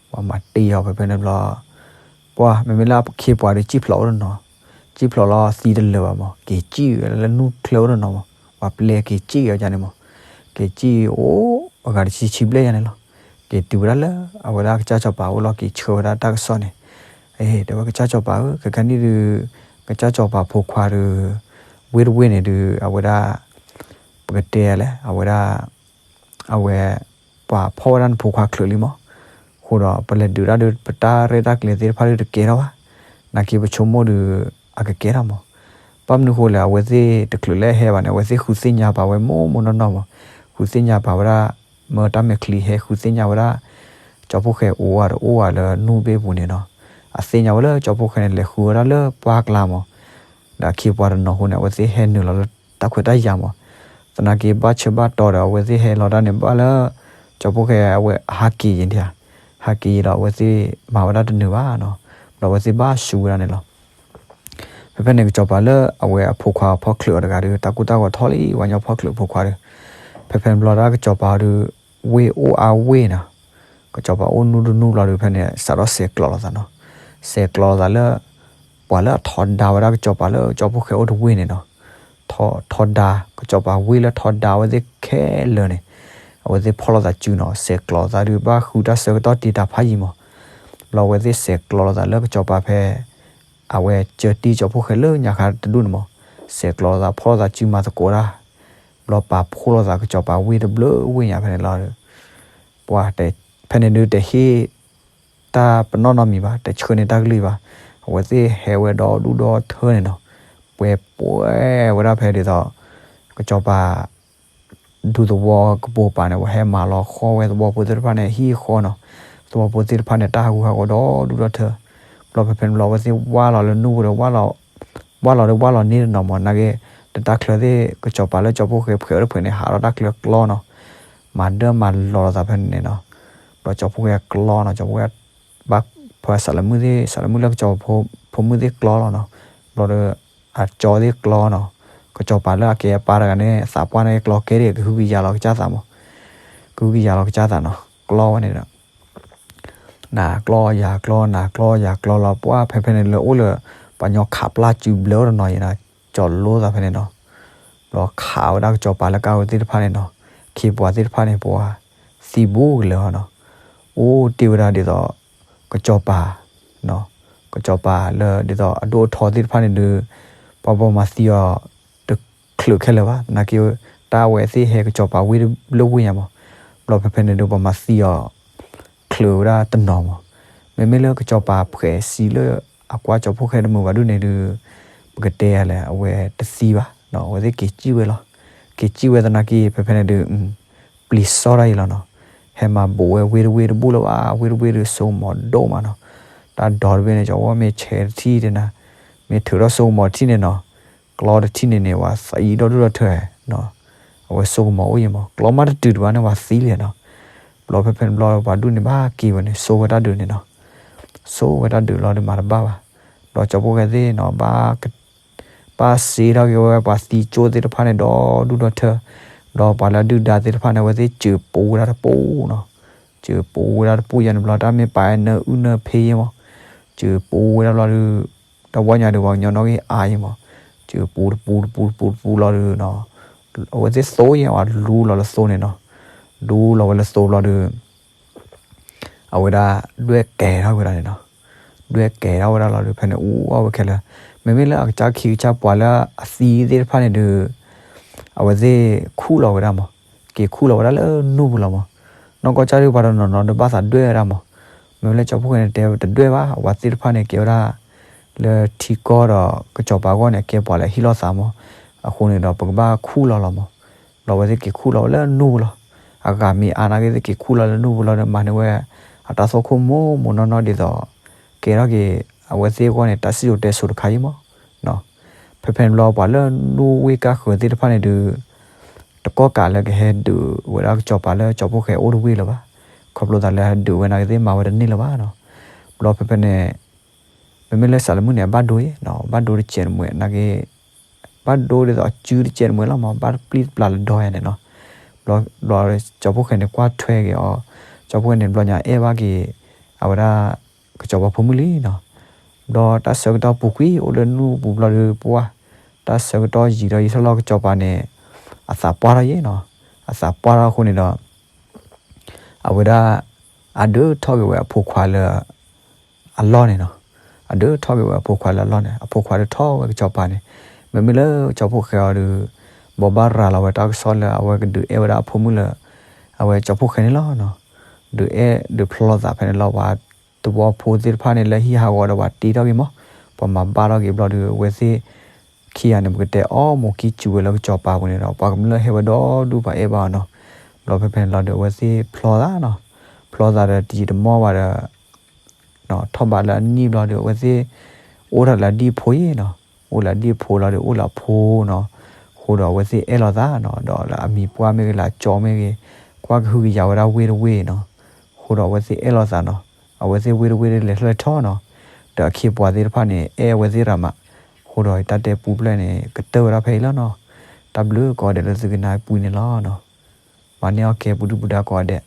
ပှၤမၤတ့ၢ်အီၤဖဲဖဲန့ၣ်ဘျီ, ပှၤမ့မ့ၢ်လၢအခ့ပှၤဒီး စံၣ်ဖျိးအိၣ်တနီၤ, စံၣ်ဖျိးလီၤသံတလၢာ်ဘၣ်မး က့ၤစံၣ်လၢနူၢ်ချၢအိၣ်တနီၤမး, ပှၤပျဲက့ၤစံၣ်အီၤန့ၣ်မး, က့ၤစံၣ်အိၣ်အဂၤတဆံဆံဘျဲၣ်ယၤန့ၣ်လီၤ, က့ၤတုၤဝဲဒၣ်လၢ အဝဲဒၣ်ကစၢ်စီၤပၤအိၣ်လီၤ က့ၤဆှၢဝဲဒၣ်တၢ်ကစီၣ်န့ၣ်, အ့ တဲဝဲကစၢ်စီၤပၤဧၢ ခဲကနံၣ်ဒုး ကစၢ်စီၤပၤဖိခွါဒီး ဝ့ၢ်တဝ့ၢ်န့ၣ်ဒုး အဝဲဒၣ် ပကတဲလဲၣ် အဝဲဒၣ် အဝဲ ပှၤဖီၣ်ဝဲဒၣ်နဖိခွါချုးလံမး, အဃိဒီးပလဲၤဒုးတၢ်ဒီး ပတၢ်ရဲၣ်တၢ်ကျဲၤသ့ၣ်တဖၣ်ဒီးတကဲထီၣ်ဘၣ်, နာ်က့ပဆိကမိၣ်ဒီး အကကဲထီၣ်မး, ဘၣ်မနုၤဃိလဲၣ် အဝဲသ့ၣ်တချုးလၢဟဲဘၣ်န့ၣ် အဝဲသ့ၣ်ဃုသ့ၣ်ညါပာ်ဝဲမိၢ်မိၢ်နီၢ်နီၢ်မး, ဃုသ့ၣ်ညါပာ်ဝဲဒၣ် မၢတၢ်မဲာ်ချံဟဲဃုသ့ၣ်ညါဝဲဒၣ် ကၠီဖီၣ်ဃဲအိၣ်ဝဲဒီးအိၣ်ဝဲလၢနူၢ်ဘ့ၣ်ပူၤန့ၣ်နီၤ, အသ့ၣ်ညါဝဲလၢကၠီဖီၣ်ဃဲန့ၣ် လဲၤဃုဝဲဒၣ်လၢပှၢ်ကျါမး, ဒီးအခ့အပှၤတနီၤဃိန့ၣ် အဝဲသ့ၣ်ဟဲနုာ်လီၤလၢတၢ်ခွဲးတၢ်ယာ်မး, သနာ်က့ဘၣ်ဆၢဘၣ်တီၤဒီး အဝဲသ့ၣ်ဟဲလီၤတၢ်န့ၣ် ဘၣ်လၢ ကၠီဖီၣ်ဃဲအဝဲဟးက့ၤယဲၢ်, ဟးက့ၤဒီးအဝဲသ့ၣ်မၤဝဲဒၣ်တနုာ်ဘၣ်နီၤ, ဒီးအဝဲသ့ၣ်ဘၣ်စူၤဝဲဒၣ်န့ၣ်လီၤ. ဖဲဖဲန့ၣ်ကစီၤပၤလၢအဝဲအဖိခွါဖီၣ်ချၢးအီၤတဂၤဒီး တၢ်ကိၢ်တၢ်ဂီၤထီၣ်လံ ပှၤညီဖီၣ်ချၢးအဖိခွါဒီး, ဖဲဖဲန့ၣ်ဘျီဒၣ်ကစီၤပၤဒီး ဝ့ၢ်အိၣ်အါဝ့ၢ်နီၤ, ကစီၤပၤအိၣ်နူတနူလီၤဒီး ဖဲန့ၣ် စးထီၣ်ဆဲးကျိးလိာ်သးနီၤ, ဆဲးကျိးလိာ်သးလၢ ပှၤလၢအထီဒါဝဲဒၣ်ကစီၤပၤလၢကၠီဖီၣ်ဃဲအိၣ်တဝ့ၢ်န့ၣ်နီၤ, ထီဒါ ကစီၤပၤဝ့ၢ်လၢထီဒါအဝဲသ့ၣ်ခဲလၢာ်န့ၣ်, အဝဲသ့ၣ်ဖီၣ်လိာ်သးစုနီၤ, ဆဲးကျိးလိာ်သးဒီး ဘၣ်ဃုတၢ်ဆၢကတီၢ်တ့တၢ်ဖးယံၤမး, ဘျီအဝဲသ့ၣ်ဆဲးကျိးလိာ်သးလၢကစီၤပၤဖဲ အဝဲကၢတံၢ်ကၠီဖီၣ်ဃဲလၢညါခါတဒူၣ်န့ၣ်မး, ဆဲးကျိးလိာ်သးဖီၣ်လိာ်သးစုမၤသကိးတၢ်, ဘျီပာ်ဖှိၣ်လိာ်သးကစီၤပၤဝ့ၢ်တဘျုးဝ့ၢ်ညါဖဲန့ၣ်လီၤဒီး ပှၤဖဲန့ၣ်ဒုးတဟ့ၣ် တၢ်ပနီၣ်နီတမံၤဘၣ်, တဆှၢန့ၢ်တၢ်ကလုၢ်ဘၣ်, အဝဲသ့ၣ်ဟဲဝဲဒီဒူၣ်ဒီထၢန့ၣ်နီၤ, ပှဲၤပှဲၤဝဲဒၣ်ဖဲဒ်သိး ကစီၤပၤ ဒူသဝီကပိာ်ပၤန့ၣ် ပှၤဟဲမၤလီၤဃီဝဲသဝီဖိသ့ၣ်တဖၣ်န့ၣ် ဟံၣ်ဃီနီၤ, သဝီဖိသ့ၣ်တဖၣ်န့ၣ် တၢ်ဟးဂူာ်ဟးဂီၤဒီဒူၣ်ဒီထၢ, ဘျီဖဲဖဲန့ၣ်ဘျီအဝဲသ့ၣ်ဝၢ်လီၤလၢနူၢ်ပူၤဒီး ဝၢ်လီၤဒီးဝၢ်လီၤန့ၢ်တနီၤမး, နာ်က့ တၢ်ချၢသ့ၣ် ကစီၤပၤလၢကၠီဖီၣ်ဃဲဖှဲးအိၣ်တဖှဲးန့ၣ် ဟးထီၣ်တၢ်ချၢကျီနီၤ, မၤဒၢမၤလီၤလိာ်သးဖဲန့ၣ်နီၤ, ဘျီကၠီဖီၣ်ဃဲကျီနီၤ, ကၠီဖီၣ်ဃဲ ဘၣ်ဖၢစးလၢမုၢ်သ့ၣ် စးလၢမုၢ်လၢကစီၤပၤဖိမုၣ်သ့ၣ်ကျီလီၤနီၤ, ဘျီဒီး အကၠီသ့ၣ်ကျီနီၤ, ကစီၤပၤလၢအကဲအပၢ်တဂၤန့ၣ် သးပှၢ်န့ၣ်ကျီကဲဒံး ကဟုကယာ်လီၤကစၢ်သးမး, ကဟုကယာ်လီၤကစၢ်သးနီၤ, ကျီဝဲန့ၣ်ဒီး နၤကျီယၤကျီ နၤကျီယၤကျီလီၤ, ပှၢ်ဖဲဖဲန့ၣ်လၢအိၣ်လၢ ပှၤညီခးပျၢ်စုဘျၢအိၣ်တနီၤအံၤနီၤ, ကၠီလိသးဖဲန့ၣ်နီၤ, ဘျီခးဝဲဒၣ်ကစီၤပၤလၢကါဝဲသ့ၣ်တဖၣ်န့ၣ်နီၤ, ခ့ပှၤသ့ၣ်တဖၣ်န့ၣ် ပှၤသံဘူးကလၢာ်ဟီနီၤ, အိၣ်တ့ၢ်ဝဲဒၣ်ဒ်သိး ကစီၤပၤ ကစီၤပၤလၢဒ်သိးအဒိၣ်အထီသ့ၣ်တဖၣ်န့ၣ်ဒီး ပှၤဘၣ်မၤသံအီၤ တချုးခဲလၢာ်ဘၣ်, သနာ်က့ တၢ်အဝဲသ့ၣ်ဟဲကစီၤပၤဝ့ၢ်တဘျုးဝ့ၢ်ညါမး, ဘျီဖဲဖဲန့ၣ်ဒီး ပှၤမၤသံအီၤ ချုးဝဲဒၣ်တနီၤမး, မ့မ့ၢ်လၢကစီၤပၤဖှဲးစံးလၢအကွၢ်ကၠီဖီၣ်ဃဲတမုာ်ဘၣ်ဒူၣ်န့ၣ်ဒီး ပကတဲယၤလဲၣ် အဝဲတသံဘၣ်, အဝဲသ့ၣ်က့ၤစံၣ်ဝဲလီၤ, က့ၤစံၣ်ဝဲသနာ်က့ ဖဲဖဲန့ၣ်ဒီး ပျံၤစီတၢ်အံၤလီၤနီၤ, ဟဲမၤဘူးဝဲဝ့ၢ်တဝ့ၢ်တဘူၣ်လၢၤဘၣ်, ဝ့ၢ်တဝ့ၢ်ဒီးစိကမီၤဒိၣ်မးနီၤ, တၢ်ဒီတဘ့ၣ်န့ၣ် ကၠီဝဲမ့ၢ်ဆဲးတထံၣ်တနၤ, မ့ၢ်ထုးထီၣ်စိကမီၤတထံၣ်န့ၣ်နီၤ, ကျီတထံၣ်န့ၣ်န့ၣ် ပှၤသံဒီဒူၣ်ဒီထၢနီၤ, အဝဲစိကမီၤအိၣ်ယံၤမး, ကျီမးတတုၤတဘၣ်န့ၣ် ပှၤသံလံနီၤ, ဘျီဖဲဖဲန့ၣ်ဘျီ ပှၤဒူၣ်န့ၣ်ဘၣ်က့ၤဝဲန့ၣ် စိဝဲတၢ်ဒုးန့ၣ်နီၤ, စိဝဲတၢ်ဒုးလီၤဒီးမၤတဘၣ်ဘၣ်, ဘျီကၠီဖီၣ်ဃဲသ့ၣ်နီၤ ဘၣ် ပၢ်စ့ထီၣ်က့ၤဝဲ ပှၤသံကၠိသ့ၣ်တဖၣ်န့ၣ် ဒီဒူၣ်ဒီထၢ, ဒီးပှၤလၢအဒုၣ်ဒါသ့ၣ်တဖၣ်န့ၣ် အဝဲသ့ၣ်စၢၤပူဝဲဒၣ်တပူၤနီၤ, စၢၤပူဝဲဒၣ်တပူၤယၤန့ၣ်ဘျီ တၢ်မ့ၢ်ပာ်နၢအုၣ်နၢဖ့ယဲမး, စၢၤပူဝဲဒၣ်ဘျီဒီး တဝီညါဒီး ပှၤကညီနီၣ်ဂံၢ်အါယဲမး, စၢၤပူတပူတပူတပူတပူဘျီဒီး အဝဲသ့ၣ်သိယဲ ပှၤလူလီၤလၢသိန့ၣ်နီၤ, လူလီၤဝဲလၢသိဘျီဒီး အဝဲဒၣ်ဒွဲၣ်ကဲထီၣ်ဝဲဒၣ်န့ၣ်နီၤ, ဒွဲၣ်ကဲထီၣ်ဝဲဒၣ်လီၤဒီး ဖဲန့ၣ်အူအီၣ်ဝဲခဲလၢာ်, မ့မ့ၢ်လၢအကစၢ်ခံကစၢ်ပှၤလၢအသံသ့ၣ်တဖၣ်န့ၣ်ဒီး အဝဲသ့ၣ်ခူၣ်လီၤဝဲဒၣ်မး, က့ၤခူၣ်လီၤဝဲဒၣ်လၢနူၢ်ပူၤလီၤမး, နီၢ်ကီၢ်ကၢ်ဒုးပှၤတနီၤနီၤဒီးဘၣ်သးဒွဲၣ်ဝဲဒၣ်မး, မ့မ့ၢ်လၢကၠီဖီၣ်ဃဲန့ၣ်တဲတဒွဲၣ်ဘၣ်, အဝဲသ့ၣ်တဖၣ်န့ၣ် ကဲဝဲဒၣ် လၢထံကီၢ်ဒီးကစီၤပၤအဂီၢ်န့ၣ် ကဲပှၤလၢအဟ့ၣ်လီၤသးမး, အဃိန့ၣ်ဒီး ပကဘၣ်ခူၣ်လီၤလီၤမး, ဘျီဝဲသ့ၣ်က့ၤခူၣ်လီၤဝဲလၢနူၢ်ပူၤလီၤ, အဂၤမ့ၢ်အါနာ်က့သ့ၣ်က့ၤခူၣ်လီၤလၢနူၢ်ပူၤလီၤဒီး မၤန့ၢ်ဝဲ အတၢ်သိၣ်ခိၣ်မိၢ်မိၢ်နီၢ်နီၢ်ဒ်သိး ကဲထီၣ်က့ၤ အဝဲသ့ၣ်အဂီၢ်န့ၣ် တၢ်စံၣ်စိၤတဲစိၤတခါအံၤမး, ဖဲဖဲန့ၣ်ဘျီပှၤလၢနူၢ်ဝ့ၢ်ကၢ်ဃၢၤသ့ၣ်တဖၣ်န့ၣ်ဒီး တကီၢ်ကးလၢကဟဲဒုးဝဲဒၣ်ကစီၤပၤလၢကၠီဖီၣ်ဃဲအိၣ်တဝ့ၢ်လၢၤဘၣ်, ခီဖျိသးလၢဟဲဒုးဝဲနာ်က့သ့ၣ်မၤဝဲတန့ၢ်လၢၤဘၣ်နီၤ, ဘျီဖဲဖဲန့ၣ် မ့မ့ၢ်လၢစးလၢမုၢ်န့ၣ် အဘၣ်ဒိယဲနီၤ, ဘၣ်ဒိတစဲးတမှဲးနာ်က့, ဘၣ်ဒိဒ်သိးအစုတစဲးတမှဲးလီၤမး, ဘၣ်ပျံၢ်ပျါလၢဒီယဲန့ၣ်နီၤ, ဘျီ ဘျီကၠီဖီၣ်ဃဲန့ၣ် ကွၢ်ထွဲက့ၤအီၤ, ကၠီဖီၣ်ဃဲန့ၣ် ဘျီညါအဲၣ်ဘၣ်က့ၤ အဝဲဒၣ် ကစီၤပၤဖိမုၣ်လံနီၤ, ဘျီတၢ်ဆၢကတီၢ်ပူၤကွံာ်အိၣ်လၢနူၢ်ပူၤဘျီဒီး ပှၢ် တၢ်ဆၢကတီၢ်ယံာ်ဒီးယံာ်ထီၣ်လီၤ ကစီၤပၤန့ၣ် အသးပှၢ်ထီၣ်ယဲနီၤ, အသးပှၢ်ထီၣ်အဃိန့ၣ်ဒီး အဝဲဒၣ် အဒုးထီၣ်က့ၤဝဲအဖိခွါလၢ အလီၢ်န့ၣ်နီၤ, အဒုးထီၣ်က့ၤဝဲအဖိခွါလၢအလီၢ်န့ၣ်, အဖိခွါဒုးထီၣ်ဝဲကစီၤပၤန့ၣ်, မ့မ့ၢ်လၢကၠီဖီၣ်ဃဲအီၤဒီး ဘိးဘၣ်ရၤလီၤဝဲတၢ်ကစီၣ်လၢအဝဲကဒုးအဲၣ်ဝဲဒၣ်အဖိမုၣ်လၢ အဝဲကၠီဖီၣ်ဃဲန့ၣ်လီၤနီၤ, ဒုးအဲၣ်ဒုးဖျီသးဖဲန့ၣ်လီၤ, ပှၤသဝီဖိသ့ၣ်တဖၣ်န့ၣ်လၢဟံၣ်ဟးဂီၤဒီးပှၤတ့ထီၣ်က့ၤမး, ပှၤမၤဘၣ်ထီၣ်က့ၤဘျီဒီး အဝဲသ့ၣ် ခံဂၤန့ၣ် ပကတဲအီၣ်မိၢ်ကံစူၤဝဲလၢကစီၤပၤပူၤန့ၣ်ဒီး ပှၤကမျၢၢ်ဟဲဝဲဒီဒူၣ်ပှၤအဲၣ်ဘၣ်အီၤနီၤ, ဘျီဖဲဖဲန့ၣ်လီၤဒီး အဝဲသ့ၣ်ဖျီသးနီၤ, ဖျီသးဒီးတယံာ်တမီၢ်ဘၣ်ဒီး ထီၣ်ဘးလၢအနံၣ်ဘျီဒီး အဝဲသ့ၣ် အိၣ်ထီၣ်လၢအဒံၣ်ဖိယဲနီၤ, အိၣ်လၢအဒံၣ်ဖိလီၤဒီး အိၣ်လၢအဖိနီၤ, အဃိဒီးအဝဲသ့ၣ်အဲၣ်လိာ်သးနီၤ, ဒီးလၢအမံၤပှၢ်မ့ၢ်ဂ့ၤ လၢအကၠီမ့ၢ်ဂ့ၤ, ကွၢ်ကဟုကယာ်ဝဲဒၣ်ဝ့ၢ်တဝ့ၢ်နီၤ, အဃိဒီးအဝဲသ့ၣ်အဲၣ်လိာ်သးနီၤ, အဝဲသ့ၣ်ဝ့ၢ်တဝ့ၢ်ဒီးလဲၤထီၣ်လဲၤထီနီၤ, ဒီးအခ့အပှၤသ့ၣ်တဖၣ်န့ၣ် အဲၣ်ဝဲသ့ၣ်ရၤမး, အဃိဒီးတၢ်တဲပူဖျၢၣ်န့ၣ် ကတၢၢ်ဝဲဒၣ်ဖဲအံၤလီၤနီၤ. တၢ်ဘျုးကိးဂၤဒဲးလၢသုကနၢ်ပူန့ၣ်လီၤနီၤ. မၤန့ၢ်အီၣ်ကဲပူၤဒုၣ်ပူၤဒါကိးဂၤဒဲး.